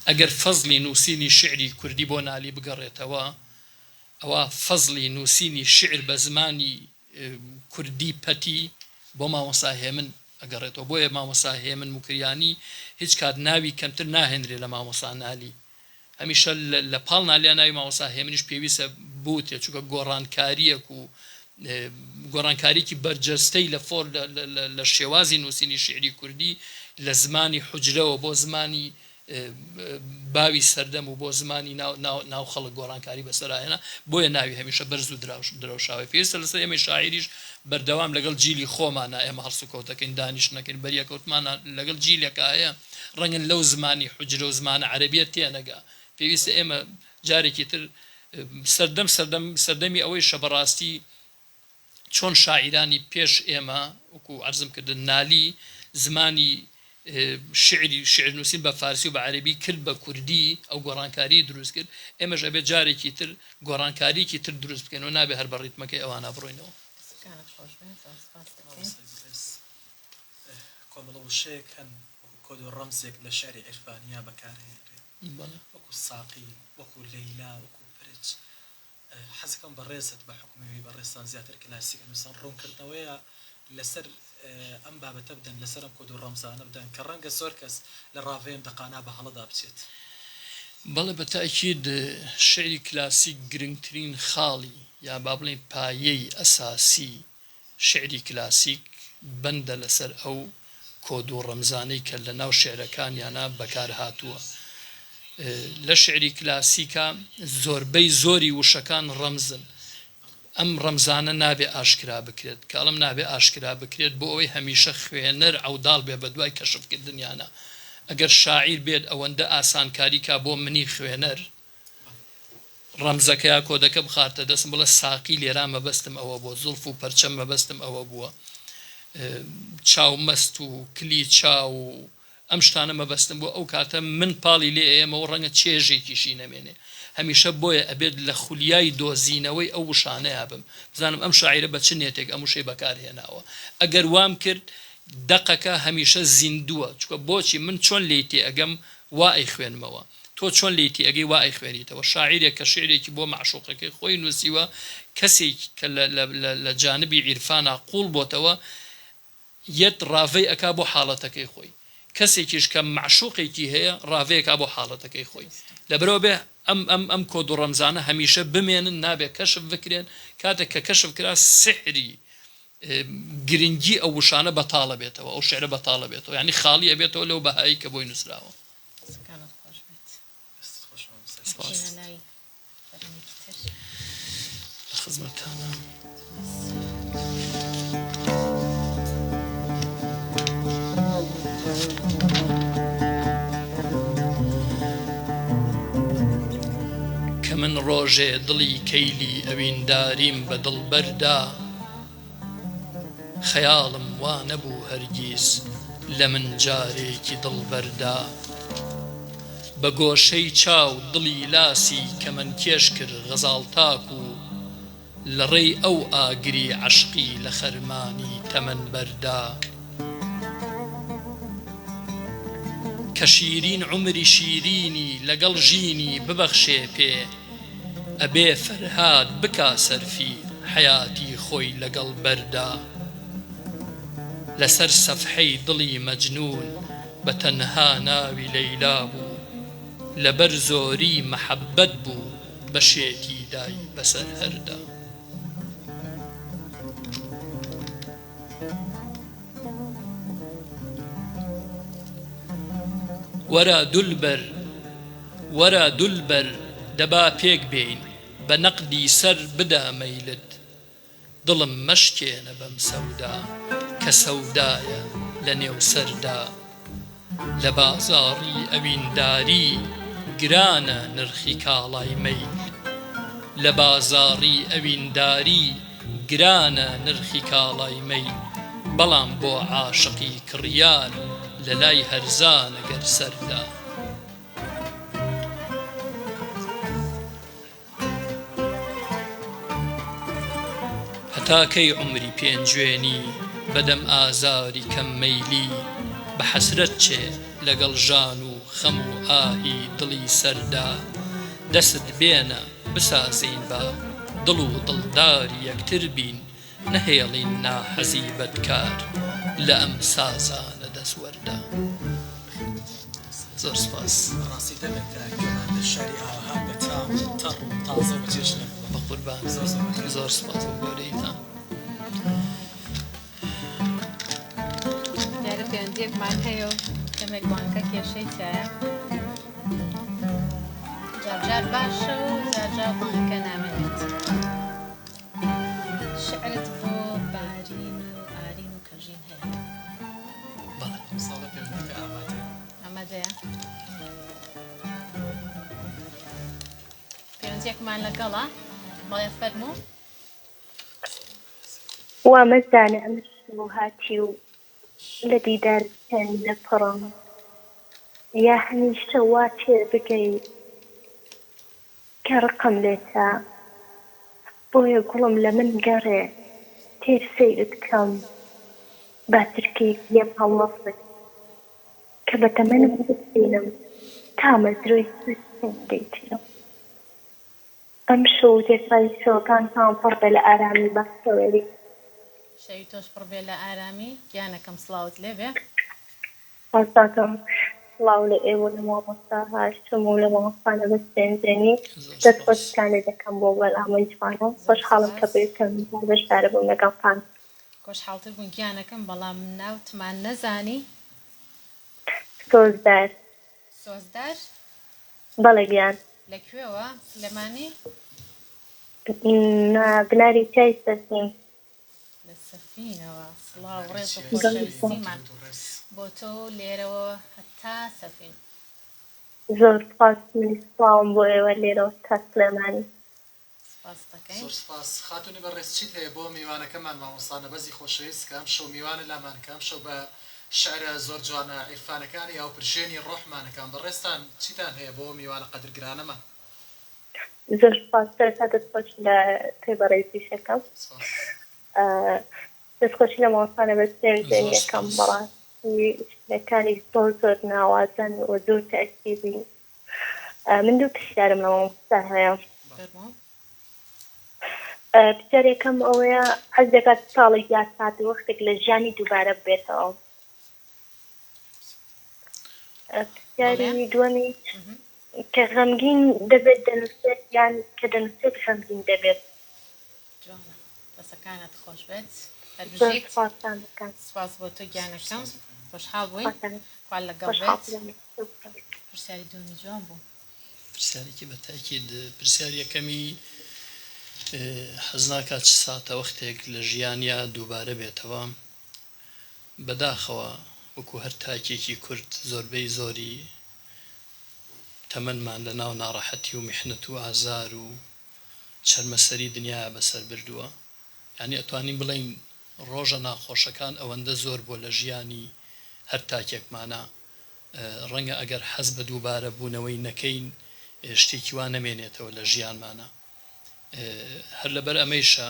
ئەگەر فەزڵی نووسینی شیعری کوردی بۆ نالی بگەڕێتەوە ئەوا فەزڵی نووسینی شیعر بە زمانی کوردی پەتی بۆ مامۆستا هێمن ئەگەڕێتەوە بۆیە مامۆستا هێمن موکریانی هیچ کات ناوی کەمتر ناهێنرێ لە مامۆستا نالی هەمیشە لە پاڵ نالیا ناوی مامۆستا هێمنیش پێویستە بوترێت چونکە گۆڕانکارییەک و گۆڕانکاریی بەرجەستەی لە فۆر لە شێوازی نووسینی شیعری کوردی لە زمانی حوجرەوە بۆ زمانی باوی سەردەم و بۆ زمانی ناو خەڵک گۆڕانکاری بەسەرا هێنا بۆیە ناوی هەمیشە بەرز و درەوشاوەیە پێویستە لەسەر ئێمەی شاعیریش بەردەوام لەگەڵ جیلی خۆمانا ئێمە هەڵسوکەوتەکەین دانیشتنەکەین بەریەکەوتمانە لەگەڵ جیلێکا هەیە ڕەنگن لەو زمانی حوجرە و زمانە عەرەبیە تێنەگا پێویستە ئێمە جارێکی تر سەردەم سەردەم سەردەمی ئەوەیشە بەڕاستی چۆن شاعیرانی پێش ئێمە وەکو عەرزم کردن نالی زمانی شیعری شیعر نووسین بە فارسی و بە عەرەبی کرد بە کوردی ئەو گۆڕانکاریی دروست کرد ئێمەش ئەبێ جارێکی تر گۆڕانکاریی تر دروست بکەین و نابێ هەر بە ڕیتمەکەی ئەوانە بڕۆینەوە. دەستەکانت خۆش بێ زۆر سپاست دەکەین. مامۆستای بەڕێز کۆمەڵە وشەیەک هەن وەکو کۆد و ڕەمزێک لە شیعری عیرفانیا بەکارئەهێنرێن وەکو ساقی وەکو لەیلا وەکو پرچ حەزەکەم بەڕێزت بە حوکمی وی بەڕێزتان زیاتر کلاسیک ئەنوسن ڕوونکردنەوەیە لەسەر ئەم بابەتە بدەن لەسەر ئەم کۆد و ڕەمزانە بدەن کە ڕەنگە زۆر کەس لە ڕاڤەی ئەم دەقانە بە هەڵەدا بچێت. بەڵێ بە تەئکید شیعری کلاسیک گرنگترین خاڵی یا با بڵێین پایەی ئەساسی شیعری کلاسیک بەندە لەسەر ئەو کۆد و ڕەمزانەی کە لە ناو شیعرەکانیانا بەکار هاتووە. لە شیعری کلاسیکا زۆربەی زۆری وشەکان ڕەمزن. ئەم ڕەمزانە نابێ ئاشکرا بکرێت. کە ئەڵێم نابێ ئاشکرا بکرێت بۆ ئەوەی هەمیشە خوێنەر عەوداڵ بێ بە دوای کەشفکردنیانا. ئەگەر شاعیر بێت ئەوەندە ئاسانکاری کا بۆ منی خوێنەر، ڕەمزەکە یا کۆدەکە بخاتە دەستم بڵێ ساقی لێرا مەبەستم ئەوە بووە زوڵف و پەرچەم مەبەستم ئەوە بووە چاو مەست و کلی چاو و ئەم شتانە مەبەستم بووە ئەو کاتە من پاڵی لێ ئەیەمەوە ڕەنگە چێژێکیشی نەمێنێ هەمیشە بۆیە ئەبێت لە خولیای دۆزینەوەی ئەو وشانەیا بم بزانم ئەم شاعیرە بە چ نێتێک ئەم وشەی بەکار هێناوە ئەگەر وام کرد دەقەکە هەمیشە زیندووە چونکە بۆچی من چۆن لێی تێئەگەم وا ئەیخوێنمەوە تۆ چۆن لێی تێئەگەی وا ئەیخوێنیتەوە. شاعیرێک کە شیعرێکی بۆ مەعشوقەکەی خۆی نووسیوە، کەسێک کە لە لە لە لە جانبی عیرفانا قووڵ بۆتەوە، یەت ڕاڤەی ئەکا بۆ حاڵەتەکەی خۆی. کەسێکیش کە مەعشوقێکی هەیە، ڕاڤەی ئەکا بۆ حاڵەتەکەی خۆی. لەبەرئەوە بێ. ئەم ئەم ئەم کۆد و ڕەمزانە هەمیشە بمێنن نابێ کەشف بکرێن کاتێک کە کەشف کرا سیحری گرنگی ئەو وشانە بەتاڵە بێتەوە ئەو شعرە بەتاڵە بێتەوە یعنی خاڵی ئەبێتەوە لەو بەهایی کە بۆی نووسراوە. دەستەکانت خۆش بێت. دەستت خۆش مامۆستا. سپاس. ئەچینە لای بەرنامەیەکی تر. لە خزمەتتانام. سپاس. کە من ڕۆژێ دڵی کەیلی ئەوینداریم بە دڵ بەردا، خەیاڵم وا نەبوو هەرگیز لە من جارێکی دڵ بەردا. بە گۆشەی چاو دڵی لاسی کەمەنکێش کرد غەزاڵ تاکوو لە ڕێی ئەو ئاگری عەشقی لە خەرمانی تەمەن بەردا. کە شیرین عومری شیرینی لەگەڵ ژینی ببەخشێ پێ، ئەبێ فەرهاد بکا سەرفی حەیاتی خۆی لەگەڵ بەردا. لەسەر سەفحەی دڵی مەجنوون بە تەنها ناوی لەیلا بوو، لەبەر زۆری مەحەببەت بوو بە شێتی دای بەسەر هەردا. وەرە دولبەر وەرە دولبەر دەبا پێک بێین بە نەقدی سەر بدە مەیلت دڵم مەشکێنە بەم سەودا کە سەودایە لە نێو سەردا لە بازاڕی ئەوینداری گرانە نرخی کاڵای مەیل لە بازاڕی ئەوینداری گرانە نرخی کاڵای مەیل بەڵام بۆ عاشقی کڕیار لە لای هەرزانە گەر سەردا. هەتا کەی عومری پێنجوێنی بەدەم ئازاری کەم مەیلی بە حەسرەت چێ لەگەڵ ژان و خەم و ئاهی دڵی سەردا دەست بێنە بسازین با دڵ و دڵداری یەکتر بین نەهێڵین ناحەزی بەدکار لە ئەم سازانە دەست وەردا. زۆر سپاس. بەڕاستی دەمێکە گوێمان لە شعری ئاوەها بەتام و تەڕ و تازە و بەچێژ نەبووە. بەقوربان. زۆر زۆر بەخێر زۆر سپاس بۆ گەورەیتان. دیارە پەیوەندیەکمان هەیە و کەمێک بانکە کێشەی تایە جارجار باشە و جارجار بانکە نامێنێت شعرت بۆ بارین و ئارین و کەژین هەیە بەڵێ ساڵە پەیوەندیەکە ئامادەیە ئامادەیە پەیوەندیەکمان لەگەڵە بەڵێ فەرموو وا مەزانە ئەمە شەو هاتی و لە دیدارت هێندە پڕم یا هەمیشە وا تێبگەی کە ڕقم لێتە بۆیە گوڵم لە من گەڕێ تێر سەیرت کەم با چرکەیەک لێم هەڵنەسێ کە بە تەمەنم بتبینم تامەزرۆی سەر هێندەی ترم. ئەمشەو و تێکڕای شەوەکانتان پڕ بێ لە ئارامی و بەختەوەری. شەوی تۆش پڕ بێ لە ئارامی گیانەکەم سڵاوت لێ بێ. سپاستاکەم. سڵاو لە ئێوە و لە مامۆستا هاشم و لە مامۆستا نەبەز پێنجوێنی. زۆر دەست سپاس. خۆشیتان لێ دەکەم بۆ بەرنامەی جوانە. زۆر خۆشحاڵم کە سپاس. بۆ یەکەم جار بەشدارە بووم لەگەڵتان. خۆشحاڵتر بووین گیانەکەم بەڵام ناوتمان نەزانی. سۆزدار. سۆزدار؟ بەڵێ گیان. لە کوێوە؟ سلێمانی؟ نا بناری چیای سەفین. لە سەفینەوە سڵاو و بناری ڕێز و چیای بەڵێ سەفین گیان. خۆشەویستیمان درود و ڕێز. بۆ تۆ و لێرەوە هەتا سەفین. زۆر سوپاس منیش سڵاوم بۆ ئێوە لێرەوە تا سلێمانی. سپاست دەکەین. زۆر سوپاس خاتونی بەڕێز چیت هەیە بۆ میوانەکەمان مامۆستا نەبەزی خۆشەویست کە ئەمشەو میوانە لامان کە ئەمشەو بە شعرە زۆر جوانە عیرفانەکانی ئاوپرژێنی ڕۆحمانەکان بەڕێزتان چیتان هەیە بۆ میوانە قەدرگرانەمان؟ زۆر سوپاس سەرەتا دەستخۆشی لە تۆی بەڕێزیش ئەکەم سوپاس. دەستخۆشی لە مامۆستا نەبەز زۆر پێنجوێنی ئەکەم سپاس. بەڕاستی شعرەکانی زۆر زۆر ناوازەن و زۆر تەئسیرین من دوو پرسیارم لە مامۆستا هەیە. فەرموو. پرسیار یەکەم ئەوەیە حەز دەکات ساڵێک یا سات و وەختێک لە ژیانی دووبارە ببێتەوە. بەڵێ. پرسیاری دووەمیش کە غەمگین دەبێت دەنووسێت یان کە دەنووسێت غەمگین دەبێت؟ جوانە دەسەکانت خۆش بێت هەر زۆر بژیت. سوپاستان دەکەم. سوپاس بۆ تۆ گیانەکەم خۆشحاڵ بووین خواتان خوا لەگەڵ خۆشحاڵ بێت. بن. پرسیاری دووەمی جوان بوو. پرسیارێکی بە تاکید پرسیار یەکەمی حەز ناکات چ ساتەوەختێک لە ژیانیا دووبارە بێتەوە بەداخەوە وەکو هەر تاکێکی کورد زۆربەی زۆری تەمەنمان لە ناو ناڕەحەتی و میحنەت و ئازار و چەرمەسەری دنیایا بەسەر بردووە یانی ئەتوانین بڵێین ڕۆژە ناخۆشەکان ئەوەندە زۆر بووە لە ژیانی هەر تاکێکمانا ڕەنگە ئەگەر حەز بە دووبارە بوونەوەی نەکەین شتێکی وا نەمێنێتەوە لە ژیانمانا هەر لەبەر ئەمەیشە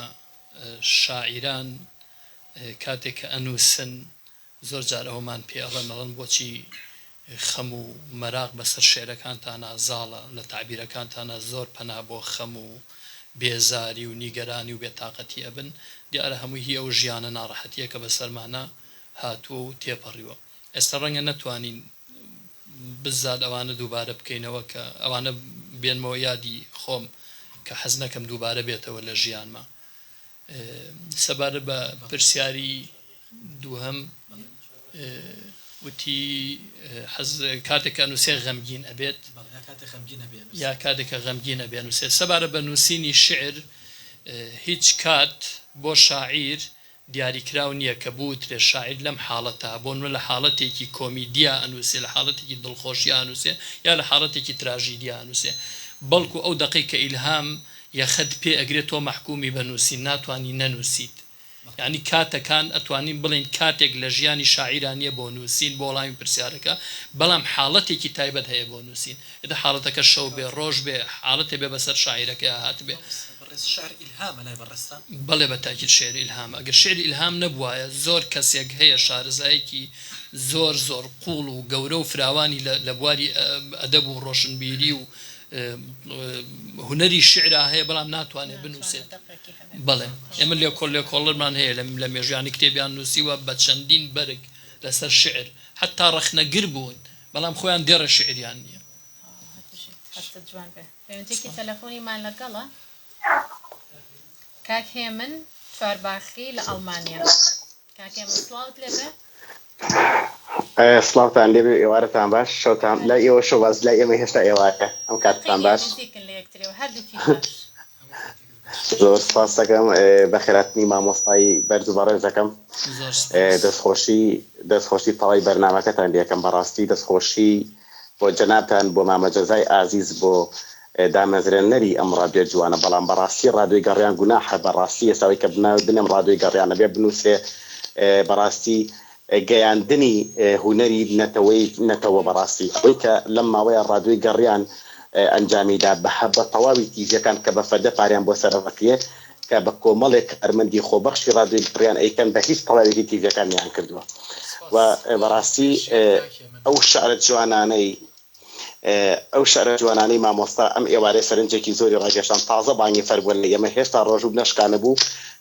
شاعیران کاتێک کە ئەنووسن زۆر جار ئەوەمان پێ ئەڵێن ئەڵێن بۆچی خەم و مەراق بەسەر شیعرەکانتانا زاڵە، لە تەعبیرەکانتانا زۆر پەنا بۆ خەم و بێزاری و نیگەرانی و بێتاقەتی ئەبن، دیارە هەمووی هی ئەو ژیانە ناڕەحەتییە کە بەسەرمانا هاتووە و تێپەڕیوە. ئێستا ڕەنگە نەتوانین بزات ئەوانە دووبارە بکەینەوە کە ئەوانە بێنمەوە یادی خۆم کە حەز نەکەم دووبارە بێتەوە لە ژیانما. سەبارەت بە پرسیاری دووهەم وتی حەز کاتێک کە ئەنووسێ غەمگین ئەبێت یا کاتێک کە غەمگین ئەبێ ئەنووسێ. سەبارەت بە نووسینی شیعر هیچ کات بۆ شاعیر دیاریکراو نییە کە بوترێ شاعیر لەم حاڵەتە، بۆ نمونە لە حاڵەتێکی کۆمیدیا ئەنووسێ، لە حاڵەتێکی دڵخۆشیا ئەنووسێ یا لە حاڵەتێکی تراژیدیا ئەنووسێ. بەڵکو ئەو دەقەی کە ئیلهام یەخەت پێ ئەگرێ تۆ مەحکومی بە نووسین ناتوانی نەنووسیت. یانی کاتەکان ئەتوانین بڵێین کاتێک لە ژیانی شاعیرا نییە بۆ نووسین، بۆ وەڵامی پرسیارەکە، بەڵام حاڵەتێکی تایبەت هەیە بۆ نووسین. ئیتر حاڵەتەکە شەو بێ، ڕۆژ بێ، حاڵەتێ بێ بەسەر شاعیرەکەیا هاتبێ. مامۆستا بەڕێز شعر ئیلهامە لای بەڕێزتان؟ بەڵێ بە تاکید شعر ئیلهامە. ئەگەر شعر ئیلهام نەبوایە زۆر کەسێک هەیە شارەزایەکی زۆر زۆر قووڵ و گەورە و فراوانی لە لە بواری ئەدەب و ڕۆشنبیری و هونەری شعرا هەیە بەڵام ناتوانێت بنووسێت. بەڵێ ئێمە لێکۆڵ لێکۆڵەرمان هەیە لە لە مێژوویانی کتێبیان نووسیوە بە چەندین بەرگ لەسەر شعر حەتتا ڕەخنەگر بوون بەڵام خۆیان دێڕە شیعریان نییە. هەر بژیت هەستت جوان بێ. پەیوەندیەکی تەلەفۆنیمان لەگەڵە کاک هێمن چوارباخی لە ئەڵمانیا. کاک هێمن سڵاوت لێبێ. سڵاوتان لێبێ ئێوارەتان باش شەوتان لای ئێوە شەو باش لای ئێمە هێشتا ئێوارە ئەم کاتتان باش. نزیکن لە یەکتریەوە هەردووکی باش. زۆر سپاس دەکەم بەخێراتنی مامۆستای بەرز و بەڕێز دەکەم دەستخۆشی دەستخۆشی تەواوی بەرنامەکەتان لێکەم بەڕاستی دەستخۆشی بۆ جەنابتان بۆ مامە جەزای ئازیز بۆ دامەزرێنەری ئەم ڕادیۆ جوانە بەڵام بەڕاستی ڕادیۆی گەڕیان گوناحە بەڕاستی ئێستا ئەوەی کە ناوی بنێم ڕادیۆی گەڕیانە بێ بنووسرێ بەڕاستی گەیاندنی هونەری نەتەوەی نەتەوە بەڕاستی ئەوەی کە لەم ماوەیە ڕادیۆی گەڕیان ئەنجامی دا بە بە تەواوی تیڤیەکان کە بە فەدە پاریان بۆ سەرف ئەکرێ کە بە کۆمەڵێک کارمەندی خۆبەخشی ڕادیۆی گەڕیان ئەیکەن بە هیچ تەواوێکی تیڤیەکان نەیان کردووە و بەڕاستی ئەو شعرە جوانانەی ئەو شعرە جوانانەی مامۆستا ئەم ئێوارەیە سەرنجێکی زۆری ڕاکێشام، تازە بانگی فەرمووە لای ئێمە هێشتا ڕۆژووم نەشکانبوو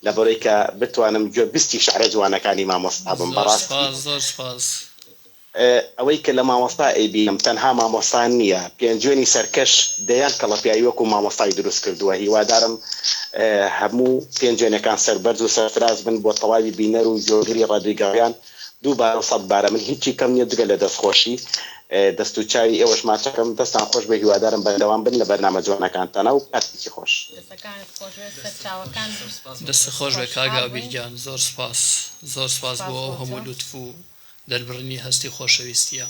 لەبەرەی کە بتوانم گوێ بیستی شعرە جوانەکانی مامۆستا بم زۆر بەڕاستی سوپاس زۆر سوپاس. ئەوەی کە لە مامۆستا ئەیبینم تەنها مامۆستا نییە پێنجوێنی سەرکەش دەیان کەڵەپیاوی وەکو مامۆستای دروست کردووە هیوادارم هەموو پێنجوێنەکان سەربەرز و سەرفراز بن بۆ تەواوی بینەر و گوێگری ڕادیۆی گەڕیان دووبارە و سەدبارە من هیچی کەم نیە جگە لە دەست خۆشی دەست و چاوی ئێوەش ماچەکەم دەستان خۆش بێ هیوادارم بەردەوام بن لە بەرنامە جوانەکانتانا و کاتێکی خۆش. دەستەکانت خۆش بێت سەرچاوەکان دەستت خۆش بێ کاک خۆشحاڵ ئابیر بووین. گیان زۆر سوپاس زۆر سوپاس سوپاس بۆ ئەو بۆ تۆ. هەموو لوتف و دەربڕینی هەستی خۆشەویستیە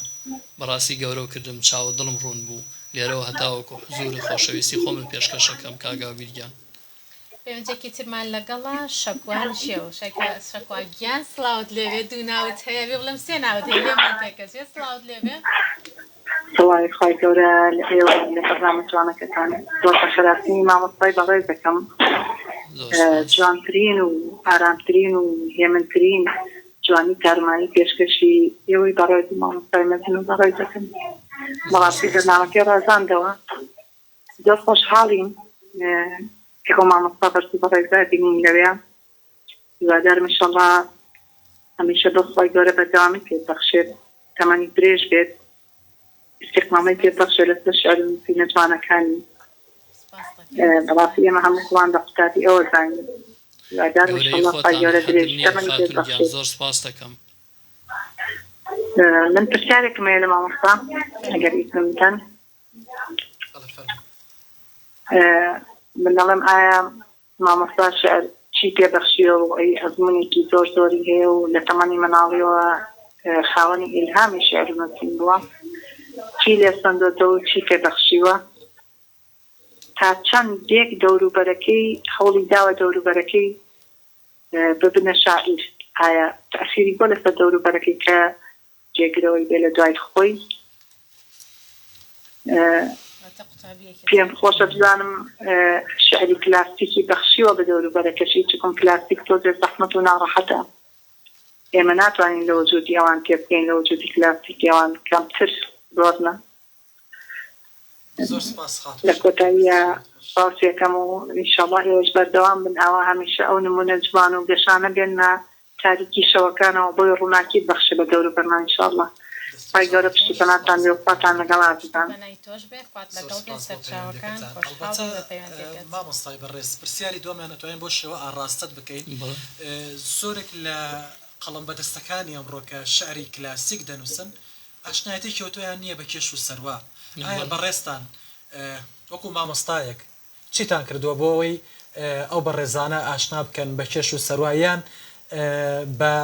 بەڕاستی گەورەو کردم چاوو دڵم ڕوون بوو لێرەوە هەتاوەکو حزورت خۆشەویستی خۆمت پێشکەش ئەکەم کاک ئابیر گیان. پەیوەندیەکی ترمان لەگەڵە شەکوان شێو شەکوا گیان سڵاوت لێبێ دوو ناوت هەیە بێ بڵێم سێ ناوت هەیە لێمان تێکەچێ سڵاوت لێبێ. سڵاوی خوای گەورە لە ئێوە و لە بەرنامە جوانەکەتان. زۆر بەخێرهاتنی مامۆستای بەڕێز دەکەم. زۆر سوپاس. جوانترین و ئارامترین و هێمنترین جوانی تارمایی پێشکەشی ئێوەی بەڕێز و مامۆستای مەزن و بەڕێز دەکەم. زۆر بەڕاستی سوپاس. بەرنامەکەی ڕازاندەوە. زۆر خۆشحاڵین کە ئەو مامۆستا بەرز و بەڕێزە بینین لەوێ. هیوادارم ان شاءاللە هەمیشە بۆ خوای گەورە بەردەوامی پێ ببەخشێت تەمەنی درێژ بێت. ئیستیقامەی پێ ببەخشێ لەسەر شیعر و نووسینە جوانەکانی. بەڕاستی ئێمە هەموو خۆمان بە قوتابی ئەوە زانین. هیوادارم گەورەیی ئیشەڵڵا خوای خۆتانە گەورە حەدم درێژی نییە تەمەنی پێ خاتوون گیان ببەخشێت. زۆر سپاست دەکەم. من پرسیارێکم هەیە لە مامۆستا ئەگەر فەرموو. ئیزنم بدەن. بەڵێ فەرموو. من دەڵێم ئایا مامۆستا شیعر چی پێ بەخشیوە و ئەی ئەزموونێکی زۆر زۆری هەیە و لە تەمەنی منداڵیەوە خاوەنی ئیلهامی شیعر و نووسین بووە، چی لێ سەندۆتەوە و چی پێ بەخشیوە؟ تا چەندێک دەوروبەرەکەی هەوڵی داوە دەوروبەرەکەی ببنە شاعیر؟ ئایا تەئسیری بووە لەسەر دەوروبەرەکەی کە جێگرەوەی بێ لە دوای خۆی؟ پێم خۆشە بزانم شیعری کلاسیکی بەخشیوە بە دەوروبەرەکەشی، چونکم کلاسیک تۆزێ زەحمەت و ناڕەحەتە، ئێمە ناتوانین لە وجودی ئەوان تێبگەین، لە وجودی کلاسیکی ئەوان کەمتر زۆر نا. زۆر سپاس خاتوو لە شەهید کۆتاییا دەست خۆش. سپاسی ئەکەم و ئینشەڵا ئێوەش بەردەوام بن ئاوا هەمیشە ئەو نموونە جوان و گەشانە بێننە تاریکی شەوەکانەوە بۆی ڕووناکی ببەخشێ بە دەوروبەرمان ان شاء اللە دەست خوای زۆر گەورە خۆش پشت و پەناتان سپاس بێ و خواتان لەگەڵ پشت و ئازیزان. پەنای تۆش بێ خوات زۆر لەگەڵ بێ سپاس بۆ سەرچاوەکان پەیوەندیەکەتان. خۆشحاڵ ئەڵبەتە بین بە پەیوەندیەکەت. مامۆستای بەڕێز پرسیاری دووەمیان ئەتوانین بەو شێوە ئاڕاستەت بکەین بەڵێ. زۆرێک لە قەڵەم بەدەستەکانی ئەمڕۆ کە شعری کلاسیک دەنووسن ئاشنایەتێکی ئەوتۆیان نییە بە کێش و سەروا، ئایا بەڵێ. بەڕێزتان وەکو مامۆستایەک چیتان کردووە بۆ ئەوەی ئەو بەڕێزانە ئاشنا بکەن بە کێش و سەروا یان بە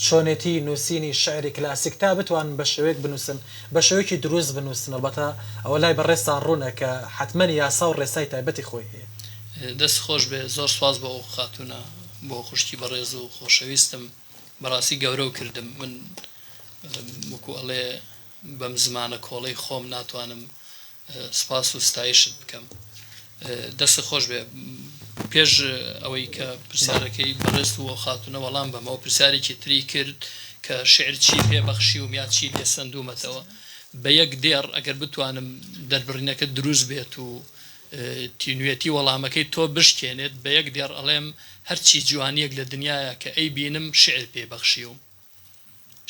چۆنێتی نووسینی شیعری کلاسیک تا بتوانن بە شێوەیەک بنووسن بە شێوەیەکی دروست بنووسن ئەڵبەتە ئەوە لای بەڕێزتان ڕوونە کە حەتمەن یاسا و ڕێسای تایبەتی خۆی هەیە. دەست خۆش بێ زۆر سوپاس بۆ ئەو خاتوونە بۆ خوشکی بەڕێز و خۆشەویستم بەڕاستی گەورەو کردم من وەکو ئەڵێ بەم زمانە کۆڵەی خۆم ناتوانم سپاس و ستایشت بکەم دەستت خۆش بێ پێش ئەوەی کە پرسیارەکەی بەڕێزت و ئەو خاتونە وەڵام بەمەوە پرسیارێکی تری کرد کە شعر چی پێ بەخشیوم یا چی لێ سەندوومەتەوە بە یەک دێڕ ئەگەر بتوانم دەربڕینەکە دروست بێت و تینوێتی وەڵامەکەی تۆ بشکێنێت بە یەک دێڕ ئەڵێم هەرچی جوانیەک لە دنیایە کە ئەیبینم شعر پێ بەخشیوم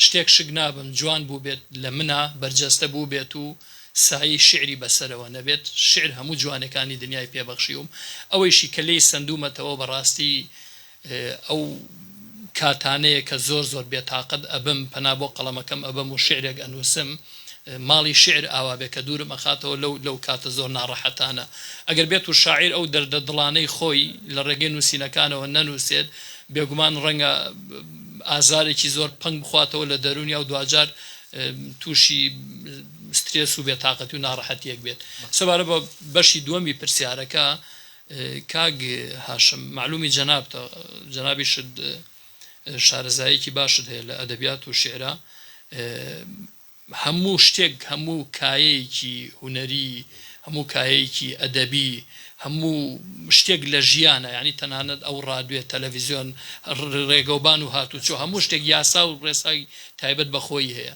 شتێک شک نابەم جوان بووبێت لە منا بەرجەستە بووبێت و سایەی شیعری بەسەرەوە نەبێت، شیعر هەموو جوانێکانی دنیای پێ بەخشیوم، ئەوەیشی کە لێی سەندوومەتەوە بەڕاستی ئەو کاتانەیە کە زۆر زۆر بێتاقەت ئەبم پەنا بۆ قەڵەمەکەم ئەبەم و شیعرێک ئەنووسم، ماڵی شیعر ئاوا بێ کە دوورم ئەخاتەوە لەو لەو کاتە زۆر ناڕەحەتانە. ئەگەر بێت و شاعیر ئەو دەردە دڵانەی خۆی لە ڕێگەی نووسینەکانەوە نەنووسێت، بێگومان ڕەنگە ئازارێکی زۆر پەنگ بخواتەوە لە دەروونیا و دواجار تووشی سترێس و بێتاقەتی و ناڕەحەتییەک بێت. سەبارەت بە بەشی دووەمی پرسیارەکە کاک هاشم، مەعلوومی جەنابتە، جەنابیشت شارەزاییەکی باشت هەیە لە ئەدەبیات و شیعرا، هەموو شتێک، هەموو کایەیەکی هونەری، هەموو کایەیەکی ئەدەبی، هەموو شتێک لە ژیانا، یانی تەنانەت ئەو ڕادوێ، تەلەڤیزیۆن، ڕێگەوبان و هاتوچۆ، هەموو شتێک یاسا و ڕێسای تایبەت بە خۆی هەیە.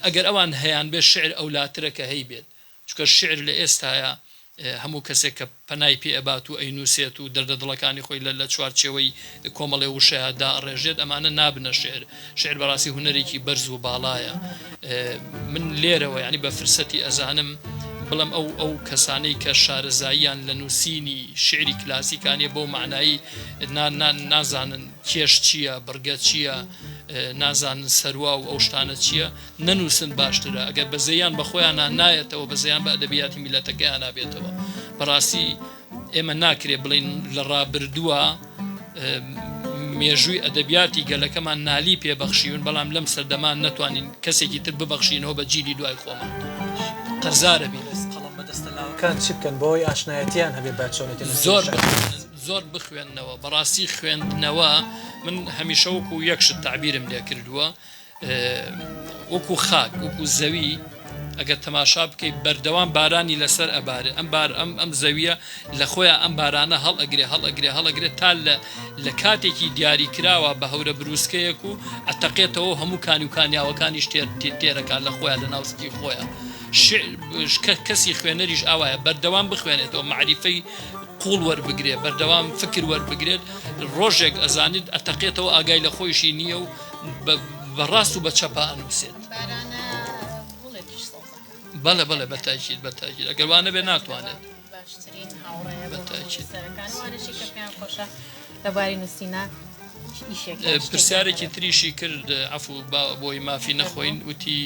ئەگەر ئەوان هەیانبێت شیعر ئەولاترە کە هەیبێت. چونکە شیعر لە ئێستایا هەموو کەسێک کە پەنای پێ ئەبات و ئەینووسێت و دەردە دڵەکانی خۆی لە لە چوارچێوەی کۆمەڵێ وشەیا دائەڕێژێت ئەمانە نابنە شیعر. شیعر بەڕاستی هونەرێکی بەرز و باڵایە. من لێرەوە یانی بە فرسەتی ئەزانم بڵێم ئەو ئەو کەسانەی کە شارەزاییان لە نووسینی شیعری کلاسیکا نیە بەو مەعنایی نا نا نازانن کێش چییە، بڕگە چییە، نازانن سەروا و ئەو شتانە چییە، نەنووسن باشترە ئەگەر بەزەیان بە خۆیانا نایەتەوە بەزەیان بە ئەدەبیاتی میللەتەکەیانا بێتەوە بەڕاستی ئێمە ناکرێ بڵێین لە ڕابردووە مێژووی ئەدەبیاتی گەلەکەمان نالی پێ بەخشیون بەڵام لەم سەردەمان نەتوانین کەسێکی تر ببەخشینەوە بە جیلی دوای خۆمان قەرزارە بین. قەڵەم بەدەستە لاوەکان چی بکەن بۆ ئەوەی ئاشنایەتیان هەبێ بە چۆنێتی نووسینی زۆر شیعر؟ بخوێنن زۆر بخوێننەوە بەڕاستی خوێندنەوە من هەمیشە وەکو یەک شت تەعبیرم لێ کردووە وەکو خاک وەکو زەوی ئەگەر تەماشا بکەیت بەردەوام بارانی لەسەر ئەبارێ ئەم بار ئەم ئەم زەویە لە خۆیان ئەم بارانە هەڵ ئەگرێ هەڵ ئەگرێ هەڵ ئەگرێت تا لە لە کاتێکی دیاری کراوە بە هەورە بروسکەیەک و ئەتەقێتەوە هەموو کانی و کانیاوەکانیش تێر تێرەکان لە خۆیان لە ناوسکی خۆیان کەسی خوێنەریش ئاوایە بەردەوام بخوێنێتەوە مەعریفەی قوڵ وەربگرێ بەردەوام فکر وەربگرێت ڕۆژێک ئەزانیت ئەتەقێتەوە ئاگای لە خۆیشی نییە و بە ڕاست و بە چەپا ئەنووسێت. بارانە گوڵێکیش سەوزەکا. بەڵێ بەڵێ بە تاکید بە تاکید ئەگەر وا نەبێ ناتوانێت. باشترین هاوڕێیە بە بۆ هەموو تاکید. نووسەرەکان ئەوانەشی کە پێیان خۆشە لە بواری نووسینا ئیشێک یان شتێکیان پرسیارێکی هەبێت. تریشی کرد عەفو با بۆی مافی فەرموو. نەخۆین وتی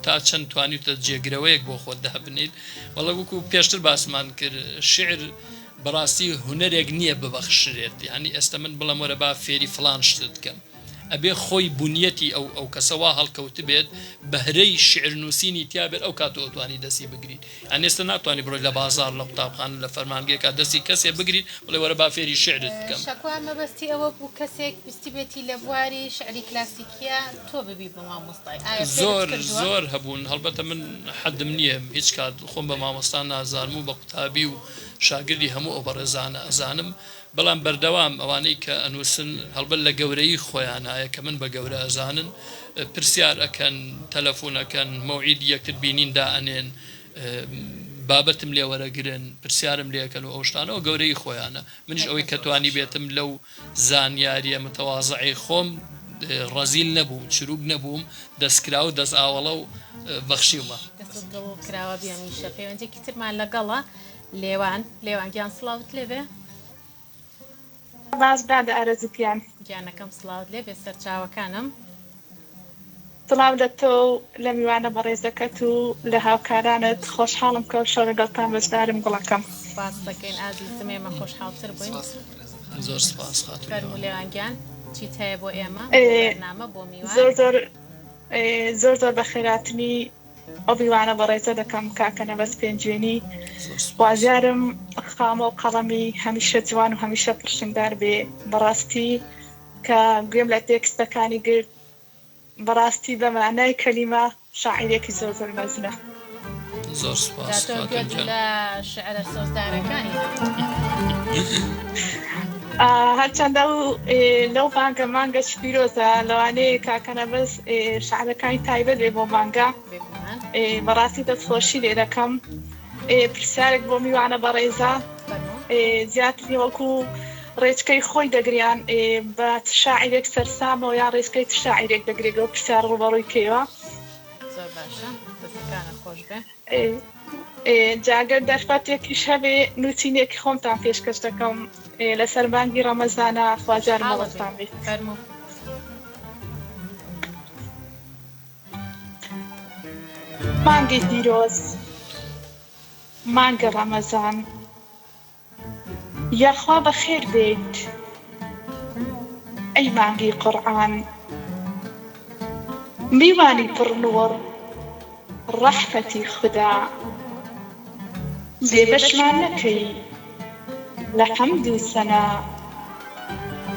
تا چەند توانیوتە جێگرەوەیەک بۆ خۆت دابنێیت وەڵا وەکو پێشتر باسمان کرد شیعر بەڕاستی هونەرێک نییە ببەخشرێت یانی ئێستا من بڵێم وەرە با فێری فڵان شتت کەم ئەبێ خۆی بونیەتی ئەو ئەو کەسە وا هەڵکەوتبێت بەهرەی شیعر نووسینی تیا بێت ئەو کات تۆ ئەتوانی دەستی بگریت یانی ئێستا ناتوانی بڕۆی لە بازاڕ لە قوتابخانە لە فەرمانگەیەکا دەستی کەسێ بگریت بڵێ وەرە با فێری شیعرت بکەم. شەکوە مەبەستی ئەوە بوو کەسێک ویستبێتی لە بواری شیعری کلاسیکیە تۆ ببی بە مامۆستای ئایا فێرت زۆر کردووە؟ زۆر هەبوون هەڵبەتە من حەدم نییە هیچ کات خۆم بە مامۆستا نازانم و بە قوتابی و شاگردی هەموو ئەو بەڕێزانە ئەزانم بەڵام بەردەوام ئەوانەی کە ئەنووسن هەڵبەت لە گەورەیی خۆیانایە کە من بە گەورە ئەزانن پرسیار ئەکەن تەلەفون ئەکەن مەوعیدی یەکتر بینین دائەنێن بابەتم لێ وەرەگرن پرسیارم لێ ئەکەن و ئەو شتانە ئەو گەورەیی خۆیانە منیش ئەوەی کە توانیبێتم لەو زانیاریە متەوازعەی خۆم ڕەزیل نەبووم چروک نەبووم دەستکراو دەست ئاوەڵە و بەخشیومە. دەستت دڵ کراوە بی هەمیشە پەیوەندیەکی ترمان لەگەڵە لێوان لێوان گیان سڵاوت لێبێ. باش دادە ئارەزوو گیان. گیانەکەم سڵاوت لێبێ سەرچاوەکانم. سڵاو لە تۆ و لە میوانە بەڕێزەکەت و لە هاوکارانت خۆشحاڵم کە ئەوشەو لەگەڵتان بەشدارم گوڵەکەم. سپاست دەکەین ئازیزم ئێمە خۆشحاڵتر بووین. زۆر سپاس خاتوو فەرموو لێوان. لێوان گیان چیت هەیە بۆ ئێمە بۆ بەرنامە بۆ میوان؟ زۆر زۆر زۆر زۆر بەخێراتنی ئەو میوانە بەڕێزە دەکەم کاکە نەبەز پێنجوێنی زۆر سپاس. خوازیارم خامە و قەڵەمی هەمیشە جوان و هەمیشە پڕشنگدار بێ بەڕاستی کە گوێم لە تێکستەکانی گرت بەڕاستی بە مانای کەلیمە شاعیرێکی زۆر زۆر مەزنە. زۆر سوپاس جا تۆ خاتون گوێت گیان. لە شعرە سۆزدارەکانی نەبووە. هەرچەندە ئەو لەو مانگە مانگەش پیرۆزە لەوانەیە کاکە نەبەز شعرەکانی تایبەت بێ بۆ مانگە بێگومان. بەڕاستی دەستخۆشی لێ دەکەم. پرسیارێک بۆ میوانە بەڕێزە فەرموو. زیاتر وەکو ڕێچکەی خۆی دەگریان بە چ شاعیرێک سەرسامەوە یان ڕێچکەی چ شاعیرێک دەگرێت گەو پرسیار ڕووبەڕووی کەیەوە. زۆر باشە دەستەکانت خۆش بێ. جا گەر دەرفەتێکیش هەبێ نووسینێکی خۆمتان پێشکەش دەکەم لەسەر مانگی ڕەمەزانە خوازیارم خۆشحاڵە بین مەبەستان بێت. فەرموو. مانگی پیرۆز مانگی ڕەمەزان یاخوا بەخێر بێیت ئەی مانگی قورعان میوانی پڕ نوڕ ڕەحمەتی خودا بێبەشمان نەکەی لە حەمد و سەنا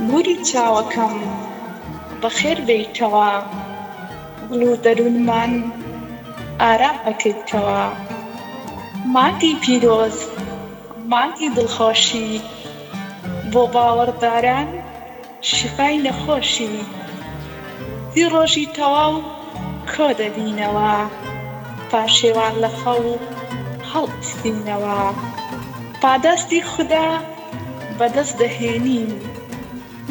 نوری چاوەکەم بەخێر بێیتەوە دڵ و دەرونمان ئارام ئەکەیتەوە مانگی پیرۆز مانگی دڵخۆشی بۆ باوەڕداران شیفای نەخۆشی سی ڕۆژی تەواو کۆ دەبینەوە پاشێوان لە خەو هەڵئەستینەوە پاداشتی خودا بەدەست دەهێنین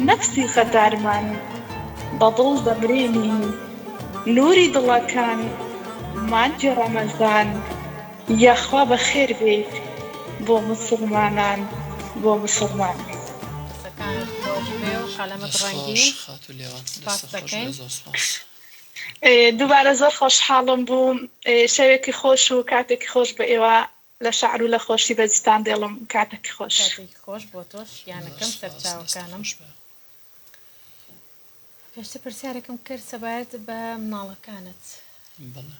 نەفسی غەدارمان بە دڵ دەمرێنین نوری دڵەکان مانگی ڕەمەزان یاخوا بەخێر بێیت بۆ موسڵمانان بۆ موسڵمانان. دەستەکانت خۆش بێ و قەلەمت دەست خۆش ڕەنگین خاتوو لێوان سپاست دەستت خۆش بێ دەکەین. زۆر سپاس. دووبارە زۆر خۆشحاڵم بووم شەوێکی خۆش و کاتێکی خۆش بە ئێوە لە شەعر و لە خۆشی بەجیتان دێڵم کاتەکی خۆش. کاتێکی خۆش بۆ تۆش زۆر گیانەکەم سپاس دەستت سەرچاوەکانم. خۆش بێ. پێشتر پرسیارێکم کرد سەبارەت بە مناڵەکانت. بەڵێ.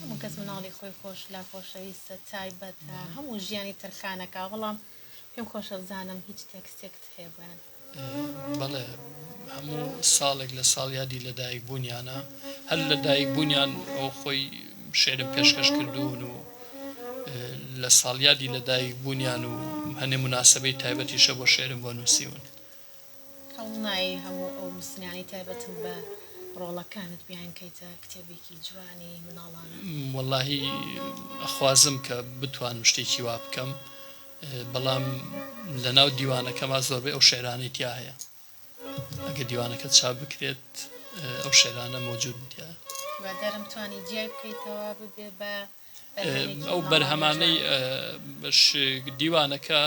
هەموو کەس مناڵی خۆی خۆش لا خۆشەویستە تایبەتە هەموو ژیانی تەرخانەکا بەڵام پێم خۆشە بزانم هیچ تێکستێکت هەیە بۆیان. بەڵێ هەموو ساڵێک لە ساڵیادی لەدایک بوونیانە هەر لەدایک بوونیان ئەو خۆی شعرم پێشکەش کردوون و لە ساڵیادی لەدایک بوونیان و هەنێ موناسەبەی تایبەتیشە بۆ شعرم بۆ نووسیون. هەوڵ نایەی هەموو ئەو نووسینانەی تایبەتن بە ڕۆڵەکانت بیانکەیتە کتێبێکی جوانی مناڵانە؟ وەڵاهی ئەخوازم کە بتوانم شتێکی وا بکەم بەڵام لەناو دیوانەکەما زۆربەی ئەو شعرانەی تیا هەیە ئەگەر دیوانەکە چاپ بکرێت ئەو شعرانە مەوجودن تیایا. هیوادارم توانی جیای بکەیتەوە ببێ بە بەرهەمێکی ئەو تەواو لە بەرهەمانەی جوان. دیوانەکە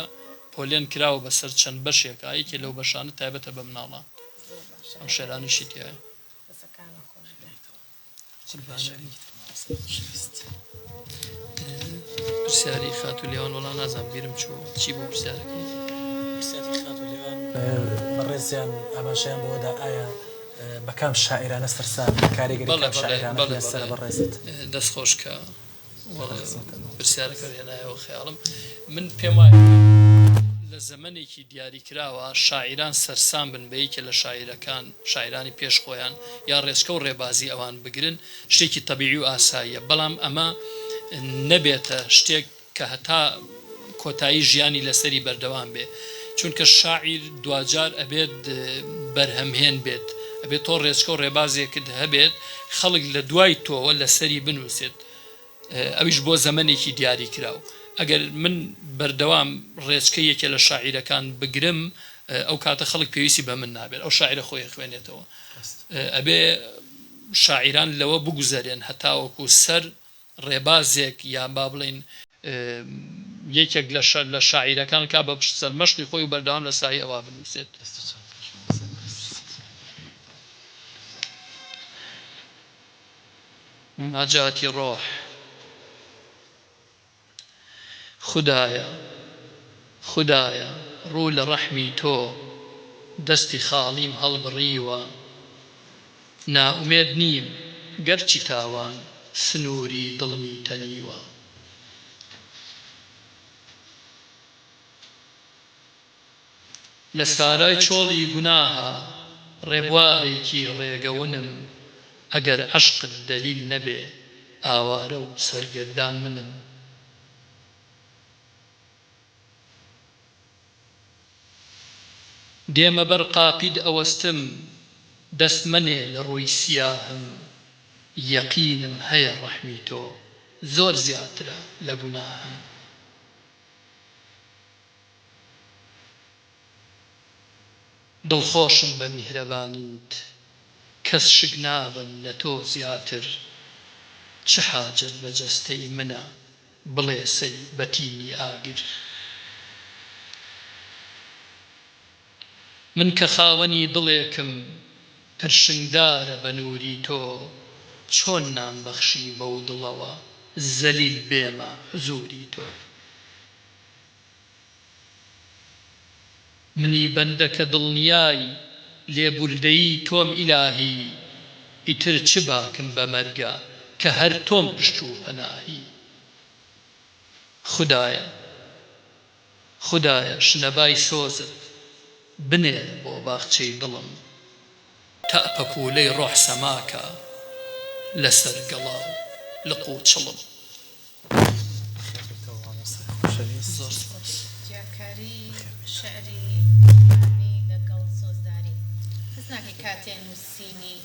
پۆلێن کراوە بەسەر چەند بەشێکا، یەکێ لەو بەشانە تایبەتە بە مناڵان، زۆر باشە ئەم هەر شعرانەشی تیایە. دەستەکانت خۆش بێ. پرسیاری خاتوو لێوان وەڵا نازانم بیرم چووە چی بوو پرسیارەکەی؟ پرسیاری خاتوو لێوان بەڕێزیان ئاماژەیان بەوەدا ئایا بە کام شاعیرانە سەرسامی کاریگەری بەڵێ کام بەڵێ شاعیرانەت بەڵێ لەسەرە بەڵێ بەڕێزت؟ دەست خۆش کە لە خزمەتتان مامۆستا. پرسیارەکەت هێنایەوە خەیاڵم من پێم وایە لە زەمەنێکی دیاریکراوە شاعیران سەرسام بن بە یەکێ لە شاعیرەکان شاعیرانی پێش خۆیان یا ڕێچکە و ڕێبازی ئەوان بگرن شتێکی تەبیعی و ئاساییە بەڵام ئەمە نەبێتە شتێک کە هەتا کۆتایی ژیانی لەسەری بەردەوام بێ چونکە شاعیر دواجار ئەبێت بەرهەمهێن بێت ئەبێت تۆ ڕێچکە و ڕێبازێکت هەبێت خەڵک لە دوای تۆوە لەسەری بنووسێت ئەویش بۆ زەمەنێکی دیاریکراو. ئەگەر من بەردەوام ڕێچکەی یەکێ لە شاعیرەکان بگرم، ئەو کاتە خەڵک پێویستی بە من نابێت، ئەو شاعیرە خۆی ئەخوێنێتەوە. ئەبێ شاعیران لەوە بگوزەرێن هەتاوەکو سەر ڕێبازێک یا با بڵێین یەکێک لە شاعیرەکان کا بە پشت سەرمەشقی خۆی و بەردەوام لە سایەی ئەوا بنووسێت. موناجاتی ڕۆح خودایە خودایە ڕوو لە ڕەحمی تۆ دەستی خاڵیم هەڵبڕیوە نائومێد نیم گەرچی تاوان سنووری دڵمی تەنیوە. لە سارای چۆڵی گوناها ڕێبوارێکی ڕێگە ونم ئەگەر عەشقت دەلیل نەبێ ئاوارە و سەرگەردان منم. دێمە بەر قاپیت ئەوەستم دەست مەنێ لە ڕووی سیاهم یەقینم هەیە ڕەحمی تۆ زۆر زیاترە لە گوناهم. دڵخۆشم بە میهرەبانیت کەس شک نابەم لە تۆ زیاتر چ حاجەت بە جەستەی منە بڵێسەی بە تینی ئاگر من کە خاوەنی دڵێکم پرشنگدارە بە نوری تۆ چۆن نامبەخشی بەو دڵەوە زەلیل بێمە حزوری تۆ. منی بەندە کە دڵنیای لێبوردەیی تۆم ئیلاهی ئیتر چ باکم بە مەرگە کە هەر تۆم پشت و پەناهی خودایە خودایە شنەبای سۆزت بنێرە بۆ باخچەی دڵم تا پەپوولەی ڕۆح سەما کا لەسەر گەڵا و لق و چڵم. بەخێربێیتەوە مامۆستای خۆشەویست. زۆر سوپاس. جیاکاری بەخێربێیتەوە. شعری عیرفانی لەگەڵ سۆزداری هەست ناکەی کاتێ نووسینی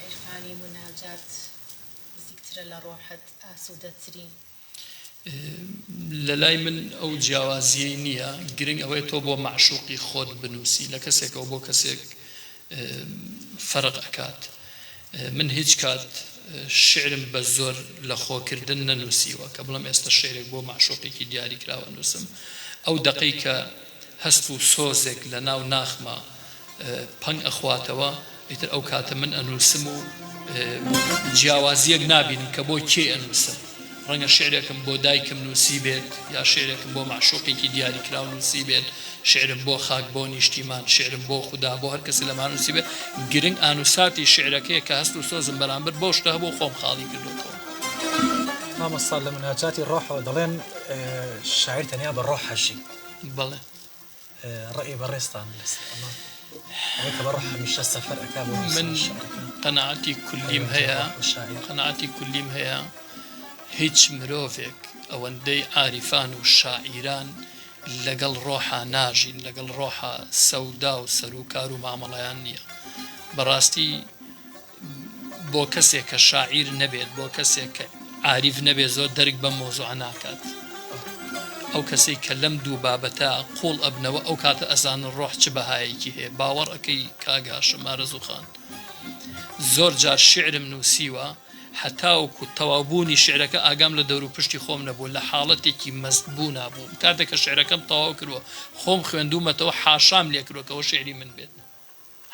عیرفانی موناجات نزیکترە لە ڕۆحت ئاسوودەتری؟ لەلای من ئەو جیاوازیەی نییە، گرنگ ئەوەیە تۆ بۆ مەعشوقی خۆت بنووسی، لە کەسێکەوە بۆ کەسێک فەرق ئەکات. من هیچ کات شیعرم بە زۆر لە خۆکردن نەنووسیوە کە بڵێم ئێستا شیعرێک بۆ مەعشوقێکی دیاریکراو ئەنووسم. ئەو دەقەی کە هەست و سۆزێک لە ناو ناخما پەنگ ئەخواتەوە ئیتر ئەو کاتە من ئەنووسم و جیاوازیەک نابینم کە بۆ کێ ئەنووسم ڕەنگە شعرێکم بۆ دایکم نووسی بێت یا شعرێکم بۆ مەعشوقێکی دیاریکراو نووسی بێت شعرم بۆ خاک بۆ نیشتیمان شعرم بۆ خودا بۆ هەر کەسێ لەمان نووسی بێت گرنگ ئانوساتی شعرەکەیە کە هەست و سۆزم بەرامبەر بەو شتە هەبوو خۆم خاڵی کردۆتەوە. مامۆستا لە موناجاتی ڕۆحەوە دەڵێن شاعیر تەنیا بە ڕۆح ئەژی. بەڵێ. ڕەئی بەڕێزتان لەسەر ئەمە ئەوەی کە بە ڕۆح هەمیشە سەفەر ئەکا بۆ من نووسینی شیعرەکە قەناعەتی کولیم پەیوەندی هەیە ڕۆح و شاعیر. قەناعەتی کولیم هەیە هیچ مرۆڤێک ئەوەندەی عاریفان و شاعیران لەگەڵ ڕۆحا ناژین لەگەڵ ڕۆحا سەودا و سەروکار و مامەڵەیان نییە بەڕاستی بۆ کەسێک کە شاعیر نەبێت، بۆ کەسێک کە عاریف نەبێت زۆر دەرک بەم مەوزوعە ناکات. ئەو کەسەی کە لەم دوو بابەتە قوڵ ئەبنەوە ئەو کاتە ئەزانن ڕۆح چ بەهایەکی هەیە. باوەڕ ئەکەی کاک هاشم ئارەزوو خان؟ زۆر جار شیعرم نووسیوە هەتاوەکو تەواو بوونی شیعرەکە ئاگام لە دەوروپشتی خۆم نەبووە لە حاڵەتێکی مەست بوونا بووم کاتێک کە شیعرەکەم تەواو کردووە خۆم خوێندوومەتەوە حاشام لێ کردووە کە ئەوە شیعری من بێت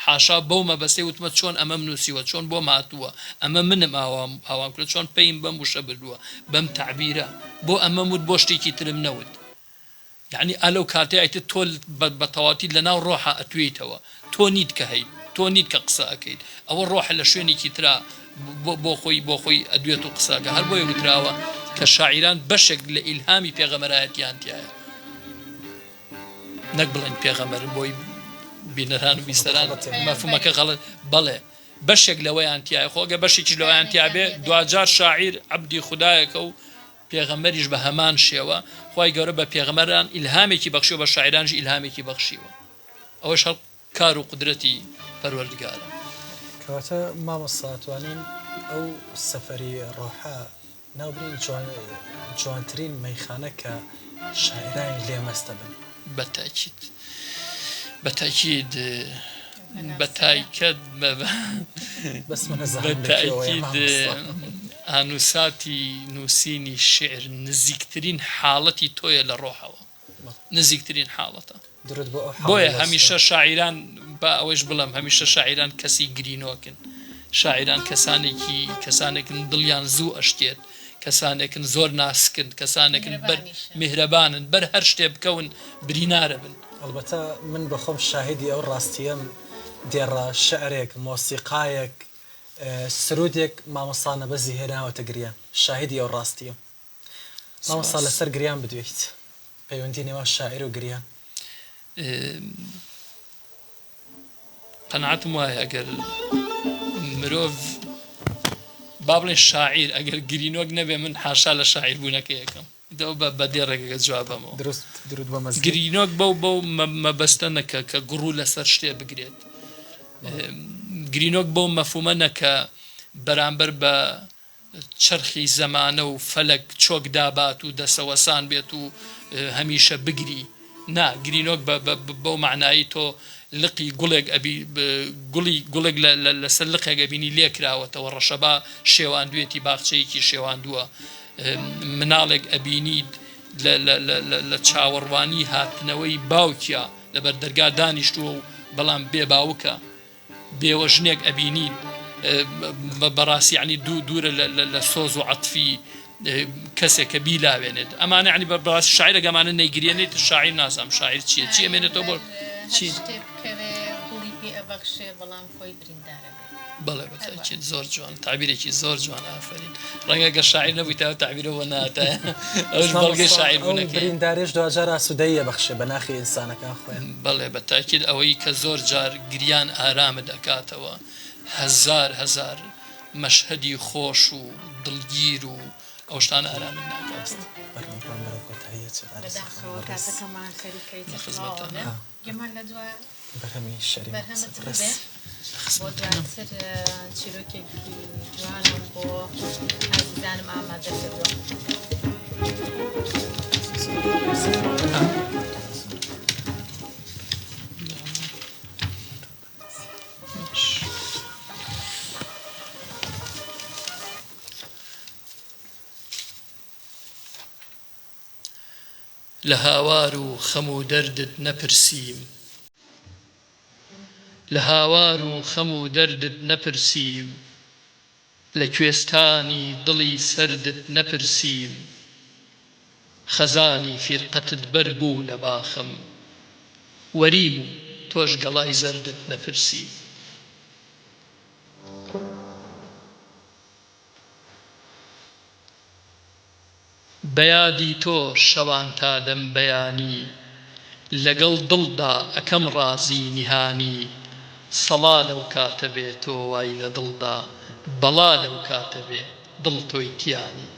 حاشا بەو مەبەستەی وتمە چۆن ئەمەم نووسیوە چۆن بۆم هاتووە ئەمە منم ئاوام ئاوام کردووە چۆن پەیم بەم وشە بردووە بەم تەعبیرە بۆ ئەمەم وت بۆ شتێکی ترم نەوت یەعنی ئا لەو کاتەیا ئیتر تۆ بە تەواوەتی لەناو ڕۆحا ئەتوێیتەوە تۆ نیت کە هەیت تۆ نیت کە قسە ئەکەیت ئەوە ڕۆحە لە شوێنێکی ترا بۆ خۆی بۆ خۆی ئەدوێت و قسە ئەکا هەر بۆیە وتراوە کە شاعیران بەشێک لە ئیلهامی پێغەمەرایەتیان تیایە نەک بڵێن پێغەمبەرن بۆی بینەران و بیسەران مەفهومەکە غەڵەت بەڵێ بەشێک لەوەیان تایە خۆ ئەگەر بەشێکیش لەوەیان تیابێ دواجار شاعیر عەبدی خودایەکە و پێغەمبەریش بە هەمان شێوە، خوای گەورە بە پێغەمبەران ئیلهامێکی بەخشیوە بە شاعیرانیش ئیلهامێکی بەخشیوە ئەوەش هەر کار و قودرەتی پەروەردگارە. کەواتە مامۆستا ئەتوانین ئەو سەفەری ڕۆحە ناو بنێین جوانترین مەیخانە کە شاعیرانی لێ مەست دەبن؟ بە تاکید بە تاکید بە تایکەت بەس من ئەزانم لە کوێوەیە بە تاکید مامۆستا. ئانوساتی نووسینی شیعر نزیکترین حاڵەتی تۆیە لە ڕۆحەوە نزیکترین حاڵەتە درود بۆ ئەو حاڵە بۆیە لۆستە. هەمیشە شاعیران با ئەوەیش بڵێم هەمیشە شاعیران کەسی گرینۆکن شاعیران کەسانێکی کەسانێکن دڵیان زوو ئەشکێت کەسانێکن زۆر ناسکن کەسانێکن بەر میهرەبانیشن. میهرەبانن بەر هەر شتێ بکەون برینارەبن. ئەڵبەتە من بەخۆم شاهیدی ئەو ڕاستییەم، دێڕە شعرێک، مۆسیقایەک، سروودێک مامۆستا نەبەزی هێناوەتە گریان، شاهیدی ئەو ڕاستییەم. مامۆستا سپاس. لەسەر گریان بدوێیت، پەیوەندی نێوان شاعیر و گریان؟ قەناعەتم وایە ئەگەر مرۆڤ با بڵێن شاعیر ئەگەر گرینۆک نەبێ من حاشا لە شاعیر بوونەکەی ئەکەم. دەو بە بە دێڕێکەکە جواب بەمەوە. دروست درود بۆ مەزگی. گرینۆک بەو بەو مەبەستە نەکە کە گوڕوو لەسەر شتێ بگرێت. گرینۆک بەو مەفهومە نەکە بەرامبەر بە چەرخی زەمانە و فەلەک چۆک دابات و دەسەوەسان بێت و هەمیشە بگری. نا، گرینۆک بە بەو مەعنایەی تۆ لقی گوڵێک ئەبی گوڵی گوڵێک لە لەسەر لقێک ئەبینی لێکراوەتەوە ڕەشەبا شێواندوێتی باخچەیەکی شێواندووە مناڵێک ئەبینیت لە لە لە لە چاوەڕوانی هاتنەوەی باوکیا لەبەر دەرگا دانیشتووە و بەڵام بێ باوکە بێوەژنێک ئەبینیت بەڕاستی یانی دوورە لە سۆز و عەتفی کەسێک کە بیلاوێنێت ئەمانە یانی بەڕاستی شاعیر ئەگەر ئەمانە نەیگرێنێت شاعیر نازانم شاعیر چییە چی ئەمێنێتەوە بۆ چی شتێک بکەوێ گوڵی پێ ئەبەخشێ بەڵام خۆی بریندارە بێ. بەڵێ بە تەئکید زۆر جوان تەعبیرێکی زۆر جوان ئافەرین ڕەنگە گەر شاعیر نەبوویتایە ئەو تەعبیرە بۆ نەهاتایە ئەوش بەڵگەی شاعیر ئەو بوونەکەیە. برینداریەش دواجار ئاسوودەیی ئەبەخشێ بە ناخی ئینسانەکان خۆیان. بەڵێ بە تاکید ئەوەی کە زۆر جار گریان ئارامت ئەکاتەوە هەزار هەزار مەشهەدی خۆش و دڵگیر و ئەو شتانە ئارامت ناکاتەوە. بەرنامەکەمان بەرەو کۆتایی ئەچێت ئارەزوو خان بەداخەوە بەڕێز. کاتەکەمان خەریکە لە ئیتر تەواو خزمەتتانم. ئەبێ. گوێمان لە دوا بەرهەمی شعری مامۆستا بەرهەمت بەڕێز. ببێ بۆ دواتر چیرۆکێکی جوانم بۆ ئازیزانم ئامادە کردووە. لە هاوار و خەم و دەردت نەپرسیم. لە هاوار و خەم و دەردت نەپرسیم لە کوێستانی دڵی سەردت نەپرسیم خەزانی فیرقەتت بەر بوو لە باخم وەریم و تۆش گەڵای زەردت نەپرسیم. بە یادی تۆ شەوان تا دەم بەیانی لەگەڵ دڵدا ئەکەم ڕازی نیهانی سەڵا لەو کاتە بێ تۆ وای لە دڵدا بەڵا لەو کاتە بێ دڵ تۆی تیانی.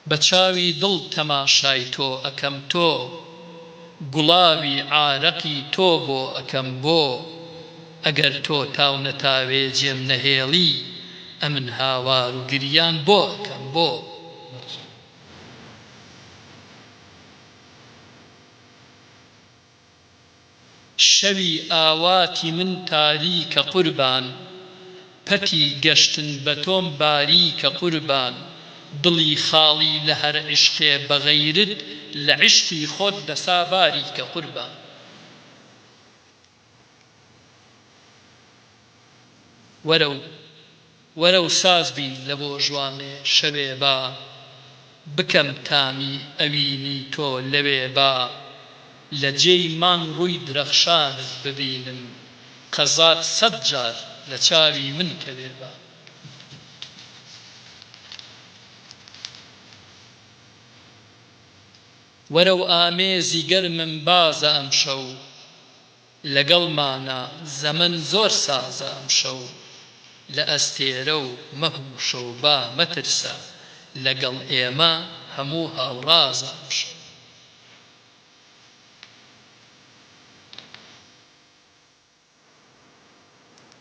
بە چاوی دڵ تەماشای تۆ ئەکەم تۆ گوڵاوی عارەقی تۆ بۆ ئەکەم بۆ ئەگەر تۆ تاو نەتاوێ جێم نەهێڵی ئەمن هاوار و گریان بۆ ئەکەم بۆ. شەوی ئاواتی من تاریکە قوربان پەتی گەشتن بە تۆم باریکە قوربان دڵی خاڵی لە هەر عیشقێ بە غەیرت لە عیشقی خۆت دەسا باریکە قوربان. وەرە و وەرە و ساز بین لە بۆ ژوانێ شەوێ با بکەم تامی ئەوینی تۆ لەوێ با لە جێی مانگ ڕووی درەخشانت ببینم قەزات سەت جار لە چاوی من کەوێ با. وەرە و ئامێزی گەرمم بازە ئەمشەو لەگەڵمانا زەمەن زۆر سازە ئەمشەو لە ئەستێرە و مەه و شەوبا مەترسە لەگەڵ ئێمە هەموو هاوڕازە ئەمشەو.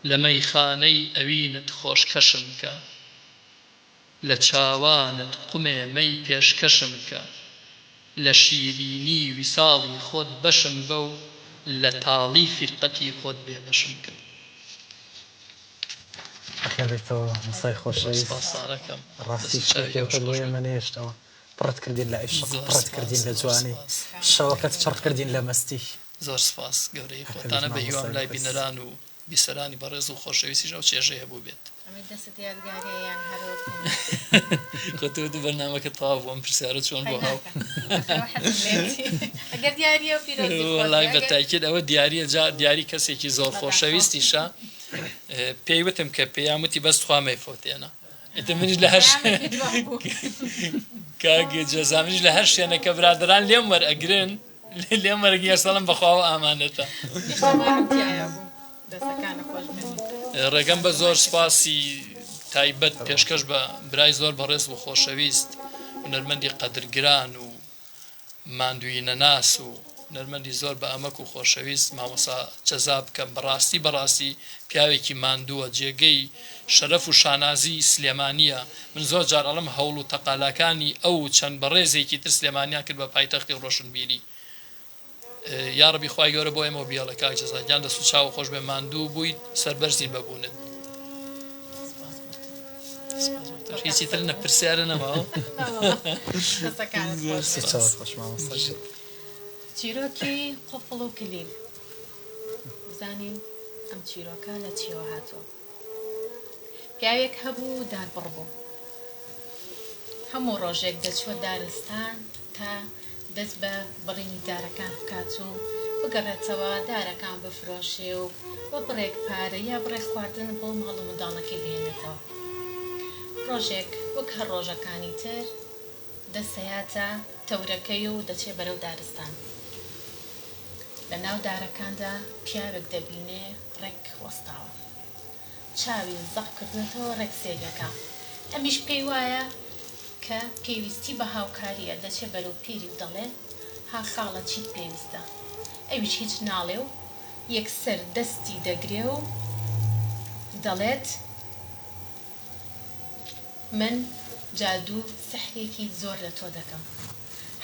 لە مەیخانەی ئەوینت خۆشکەشم کە. لە چاوانت قومێ مەی پێشکەشم کە. لە شیرینی ویساڵی خۆت بەشم بە و لە تاڵی فیرقەتی خۆت بێ بەشم کە. بەخێر بێیتەوە مامۆستای زۆر خۆشەویست سپاستانەکەم. ڕاستی دەست و چاوی شتێکی ئێوەش ئەوتۆت بۆ خۆش بێت. ئێمە نەهێشتەوە پڕت کردین لە عیشق زۆر پڕت سپاس کردین لە زۆر جوانی سپاس. شەوەکەت چڕ کردین لە مەستی. زۆر سپاس گەورەی هەر هەبیت خۆتانە بە هیوام مامۆستای لای بەڕێز. بینەران و بیسەرانی بەڕێز و خۆشەویستیش ئەو چێژەی هەبووبێت. ئەمەی دەستت یادگاریە یان هەر وەکو. خۆ تۆ وتت بەرنامەکە تەواو بوو ئەم پرسیارە چۆن بۆ هاو. قەیناکە ئاخر ئەوە حەزم لێیەتی ئەگەر دیاریە پیرۆزی خۆت بێ وەڵای بە ئەگەر. تاکید ئەوە دیاریە جا دیاری کەسێکی زۆر بەداخەوە. خۆشەویستیشە پێی وتم کە پێیان وتی بەس تخوا مەیفەوتێنە ئیتر منیش لە هەر پەیامێکی جوان بوو. کاک جەزا منیش لە هەر شوێنێک کە برادەران لێم وەرئەگرن لێم وەرەگرن یەکسەر ئەڵێم بەخوا ئەوە ئامانەتە. نیشتمانم تیایا بوو. دەستەکانت خۆش بێت. ڕێگەم بە زۆر ماندوو نەبیت. سوپاسی تایبەت پێشکەش بە برای زۆر بەڕێز و خۆشەویست هونەرمەندی قەدرگران و ماندوویینەناس و هونەرمەندی زۆر بە ئەمەک و خۆشەویست مامۆستا جەزا بکەم بەڕاستی بەڕاستی پیاوێکی ماندووە جێگەی شەرەف و شانازی سلێمانیە من زۆر جار ئەڵێم هەوڵ و تەقالاکانی ئەو و چەند بەڕێزێکی تر سلێمانیان کرد بە پایتەختی ڕۆشنبیری یاڕەبی خوای گەورە بۆ ئێمەو بیەڵێ کاک جەزا گیان دەست و چاوو خۆش بێ ماندوو بوویت سەربەرزین بە بوونت. سپاس بۆ تۆ. سپاس بۆ تۆش تۆ هیچی تر کاک نە پرسیارە نەماوە نەوەڵا دەستەکانت زۆر خۆش بێت. دەست و سپاس. چاوت خۆش مامۆستا گیان. چیرۆکی قوفڵ و کلیل بزانین ئەم چیرۆکە لە چیەوە هاتووە. پیاوێک هەبوو داربڕ بوو. هەموو ڕۆژێک دەچووە دارستان تا دەست بە بڕینی دارەکان بکات و بگەڕێتەوە دارەکان بفرۆشێ و بە بڕێک پارە یا بڕێک خواردن بۆ ماڵ و منداڵەکەی بهێنێتەوە. ڕۆژێک وەک هەر ڕۆژەکانی تر دەسەیاتە تەورەکەی و دەچێ بەرەو دارستان. لە ناو دارەکاندا پیاوێک دەبینێ ڕێک وەستاوە. چاوی زەق کردووەتەوە ڕێک سەیرەکا. ئەمیش پێی وایە کە پێویستی بە هاوکارییە، دەچێ بەرەو پیری و دەڵێ، ها خاڵە چیت پێویستە؟ ئەویش هیچ ناڵێ و یەکسەر دەستی دەگرێ و دەڵێت، من جادوو سحرێکی زۆر لە تۆ دەکەم.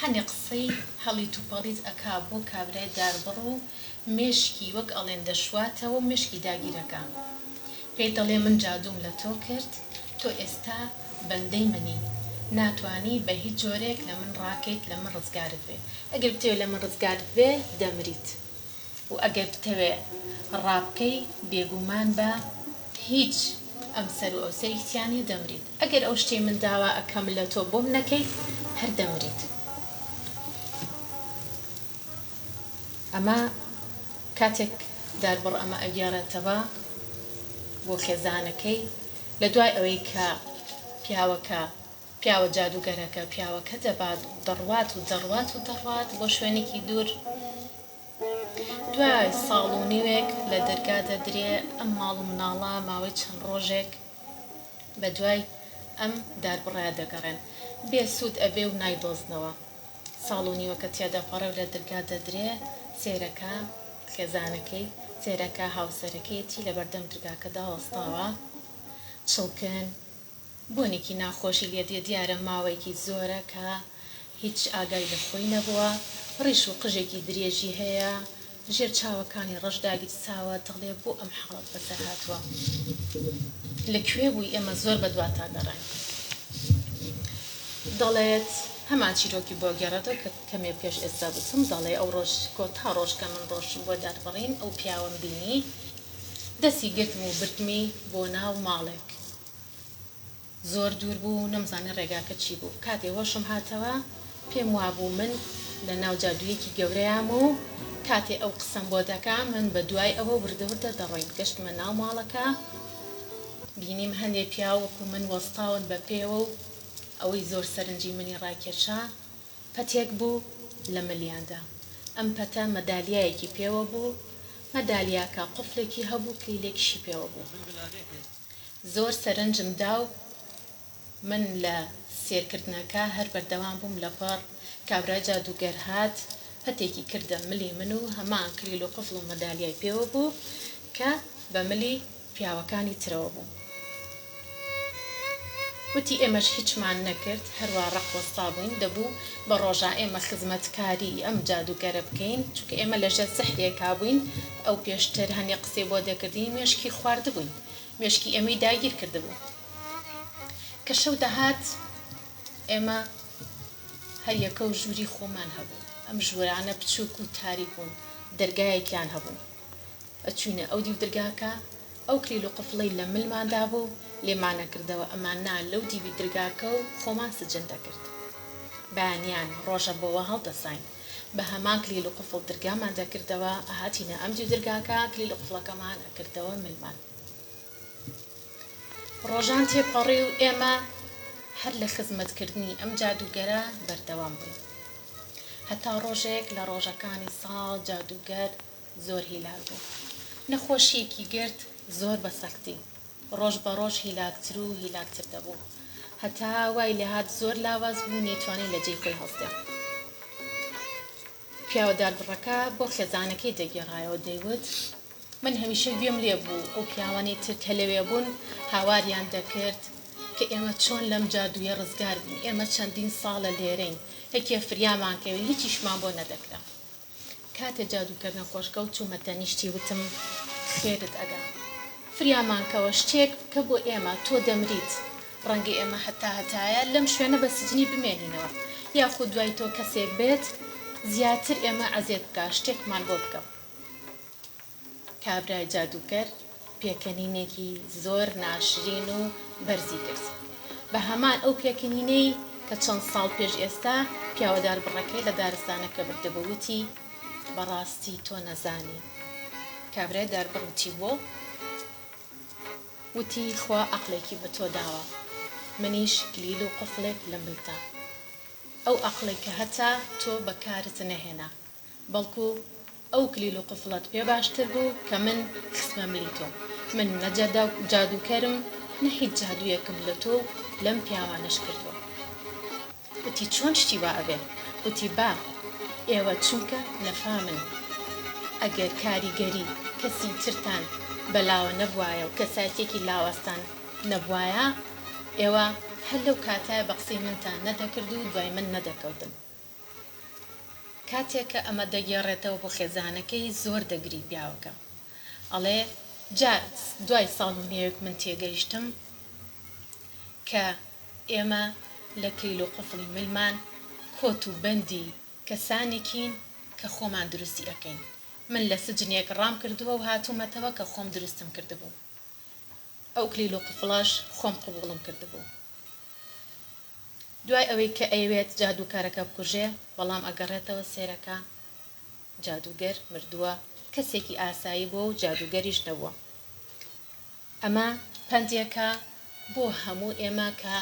هەنێ قسەی هەڵیت و پەڵیت ئەکا بۆ کابرای داربڕ و مێشکی وەک ئەڵێن دەشواتەوە و مێشکی داگیر ئەکا. پێی دەڵێ من جادووم لە تۆ کرد، تۆ ئێستا بەندەی منی، ناتوانی بە هیچ جۆرێک لە من ڕاکەیت لە من ڕزگارت بێ. ئەگەر بتەوێ لە من ڕزگارت بێ دەمریت. و ئەگەر بتەوێ ڕابکەی بێگوومان بە هیچ ئەم سەر و ئەو سەری تیا نیە دەمریت ئەگەر ئەو شتەی من داوا ئەکەم لە تۆ بۆم نەکەیت هەر دەمریت ئەمە کاتێک داربڕ ئەمە ئەگێڕێتەوە بۆ خێزانەکەی لە دوای ئەوەی کە پیاوەکە پیاوە جادووگەرەکە پیاوەکە دەبات دەڕوات و دەڕوات و دەڕوات بۆ شوێنێکی دوور دوای ساڵ و نیوێک لە دەرگا دەدرێ، ئەم ماڵ و مناڵە ماوەی چەند ڕۆژێک بە دوای ئەم داربڕەیا دەگەڕێن. بێ سوود ئەبێ و نایدۆزنەوە. ساڵ و نیوەکە تێدەپەڕێ و لە درگا دەدرێ، سەیرەکە خێزانەکەی، سەیرەکە هاوسەرەکەیەتی لەبەردەم درگاکەدا وەستاوە. چڵکن. بۆنێکی ناخۆشی لێ دێ، دیارە ماوەیەکی زۆرە کە هیچ ئاگای لە خۆی نەبووە، ڕیش و قژێکی درێژی هەیە، ژێر چاوەکانی ڕەش داگیرساوە، دەڵێ بۆ ئەم حاڵەت بەسەر هاتووە؟ لە کوێ بووی ئێمە زۆر بە دواتا گەڕاین. دەڵێت هەمان چیرۆکی بۆ گێڕێتەوە کە کەمێ پێش ئێستا گوتم، دەڵێ ئەو ڕۆژ کۆتا ڕۆژ کە من ڕۆشتم بۆ داربڕین ئەو پیاوەم بینی دەستی گرتم و بردمی بۆ ناو ماڵێک. زۆر دوور بوو نەمزانی ڕێگاکە چی بوو کاتێ هۆشم هاتەوە پێم وابوو من لە ناو جادوویەکی گەورەیام و کاتێ ئەو قسەم بۆ دەکا من بە دوای ئەوە وردە وردە دەڕۆین گەشتمە ناو ماڵەکە بینیم هەندێ پیاو وەکو من وەستاون بە پێوە و ئەوەی زۆر سەرنجی منی ڕاکێشا پەتێک بوو لە ملیاندا ئەم پەتە مەدالیایەکی پێوە بوو مەدالیاکە قوفلێکی هەبوو کلیلێکیشی پێوە بوو. زۆر سەرنجم دا و من لە سێرکردنەکە هەر بەردەوام بووم لەپڕ کابرای جادووگەر هات پەتێکی کردە ملی من و هەمان کلیل و قفڵ و مەدالیای پێوە بوو کە بە ملی پیاوەکانی ترەوە بوو. وتی ئێمەش هیچمان نەکرد هەروا ڕەق وەستابووین دەبوو بە ڕۆژا ئێمە خزمەتکاری ئەم جادووگەرە بکەین چونکە ئێمە لەژێر سحرێکا بووین ئەو پێشتر هەنێ قسەی بۆ دەکردین مێشکی خواردبووین مێشکی ئێمەی داگیر کردبوو. کە شەو دەهات ئێمە هەر یەکە و ژووری خۆمان هەبوو. ئەم ژوورانە بچووک و تاریک بوون، دەرگایەکیان هەبوو. ئەچووینە ئەو دیو درگاکە، ئەو کلیل و قفڵەی لە ملماندا بوو لێمانەکردەوە، ئەمان نا لەو دیوی درگاکە و خۆمان سجن دەکرد. بەیانیان ڕۆژە بۆوە هەڵدەساین. بە هەمان کلیل و قفڵ درگامان دەکردەوە، ئەهاتینە ئەم دیو درگاکە، کلیل و قفڵەکەمان ئەکردەوە ملمان. ڕۆژان تێپەڕی و ئێمە هەر لە خزمەتکردنی ئەم جادووگەرە بەردەوام بووین. هەتا ڕۆژێک لە ڕۆژەکانی ساڵ جادووگەر زۆر هیلاک بوو. نەخۆشییەکی گرت زۆر بە سەختی. ڕۆژ بە ڕۆژ هیلاکتر و هیلاکتر دەبوو. هەتا وای لێهات زۆر لاواز بوو نەیتوانی لە جێی خۆی هەڵسێ. پیاوە داربڕەکە بۆ خێزانەکەی دەگێڕایەوە دەیوت، من هەمیشە گوێم لێ بوو ئەو پیاوانەی تر کە لەوێ بوون هاواریان دەکرد کە ئێمە چۆن لەم جادوویە ڕزگار بین، ئێمە چەندین ساڵە لێرەین، یەکێ فریامان کەوێ، هیچیشمان بۆ نەدەکرا. کاتێ جادووکەر نەخۆش کەوت چوومە تەنیشتی وتم، خێرت ئەگا. فریامان کەوە، شتێک بکە بۆ ئێمە، تۆ دەمریت، ڕەنگە ئێمە هەتا هەتایە لەم شوێنە بە سجنی بمێنینەوە، یاخود دوای تۆ کەسێک بێت زیاتر ئێمە عەزێت بکا، شتێکمان بۆ بکە. کابرای جادووکەر پێکەنینێکی زۆر ناشرین و بەرزی کرد. بە هەمان ئەو پێکەنینەی کە چەند ساڵ پێش ئێستا پیاوە داربڕەکەی لە دارستانەکە بردبوو، وتی، بەڕاستی تۆ نەزانی. کابرای داربڕ وتی، بۆ؟ وتی، خوا عەقڵێکی بە تۆ داوە، منیش کلیل و قفڵێک لە ملتا. ئەو عەقڵەی کە هەتە تۆ بە کارت نەهێنا. بەڵکو ئەو کلیل و قفڵەت پێ باشتر بوو کە من خستمە ملی تۆ. من نە جادووکەرم نە هیچ جادوویەکم لە تۆ و لەم پیاوانەش کردووە. وتی چۆن شتی وا ئەبێ؟ وتی با ئێوە چونکە نەفامن. ئەگەر کاریگەری کەسی ترتان بەلاوە نەبوایە و کەسایەتیەکی لاوازتان نەبوایە ئێوە هەر لەو کاتایە بە قسەی منتان نەدەکرد و دوای من نەدەکەوتن. کاتێ کە ئەمە دەگێڕێتەوە بۆ خێزانەکەی زۆر دەگری پیاوەکە ئەڵێ جا دوای ساڵ و نێوێک من تێگەیشتم کە ئێمە لە کلیل و قفڵی ملمان کۆت و بەندی کەسانێکین کە خۆمان دروستی ئەکەین من لە سجنێک ڕام کردووە و هاتوومەتەوە کە خۆم دروستم کردبوو ئەو کلیل و قفڵەش خۆم قبوڵم کردبوو. دوای ئەوەی کە ئەیەوێت جادووکەرەکە بکوژێ بەڵام ئەگەڕێتەوە سێرەکە جادووگەر مردووە کەسێکی ئاسایی بووە و جادووگەریش نەبووە ئەمە پەندێکە بۆ هەموو ئێمە کە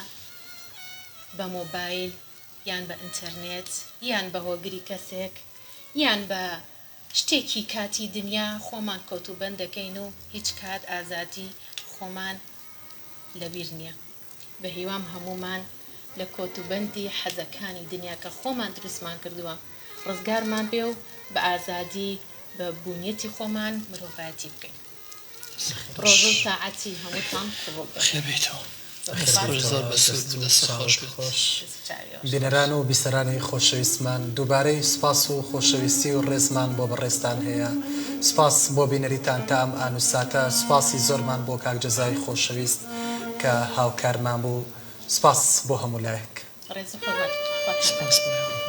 بە مۆبایل یان بە ئینتەرنێت یان بە هۆگری کەسێک یان بە شتێکی کاتی دنیا خۆمان کۆتوبەند دەکەین و هیچ کات ئازادی خۆمان لەبیر نیە. بەهیوام هەموومان لە کۆتوبەندی حەزەکانی دنیا کە خۆمان دروستمان کردووە ڕزگارمان بێ و بە ئازادی بە بوونیەتی خۆمان مرۆڤایەتی بکەین. ڕۆژە و تاعەتی هەمووتان قبوڵ بێت. بەخێر بێیتەوە. دەست خۆش زۆر بەسوود بوو دەست خۆش بێت. خۆش بینەران و بیسەرانی خۆشەویستمان دووبارەی سوپاس و خۆشەویستی و ڕێزمان بۆ بەڕێزتان هەیە سوپاس بۆ بینەریتان تا ئەم ئان و ساتە سوپاسی زۆرمان بۆ کاک جەزای خۆشەویست کە هاوکارمان بوو سوپاس بۆ هەموو لایەک. ڕێز و حورمەت خواتان سپاس لەگەڵ. بۆ ئێوە.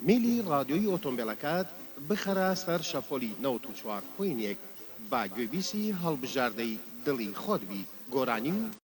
میلی ڕادیۆی ئۆتۆمبێلەکەت بخەرە سەر شەپۆلی 94 point یەک با گوێبیسی هەڵبژاردەی دڵی خۆت بی گۆرانی و.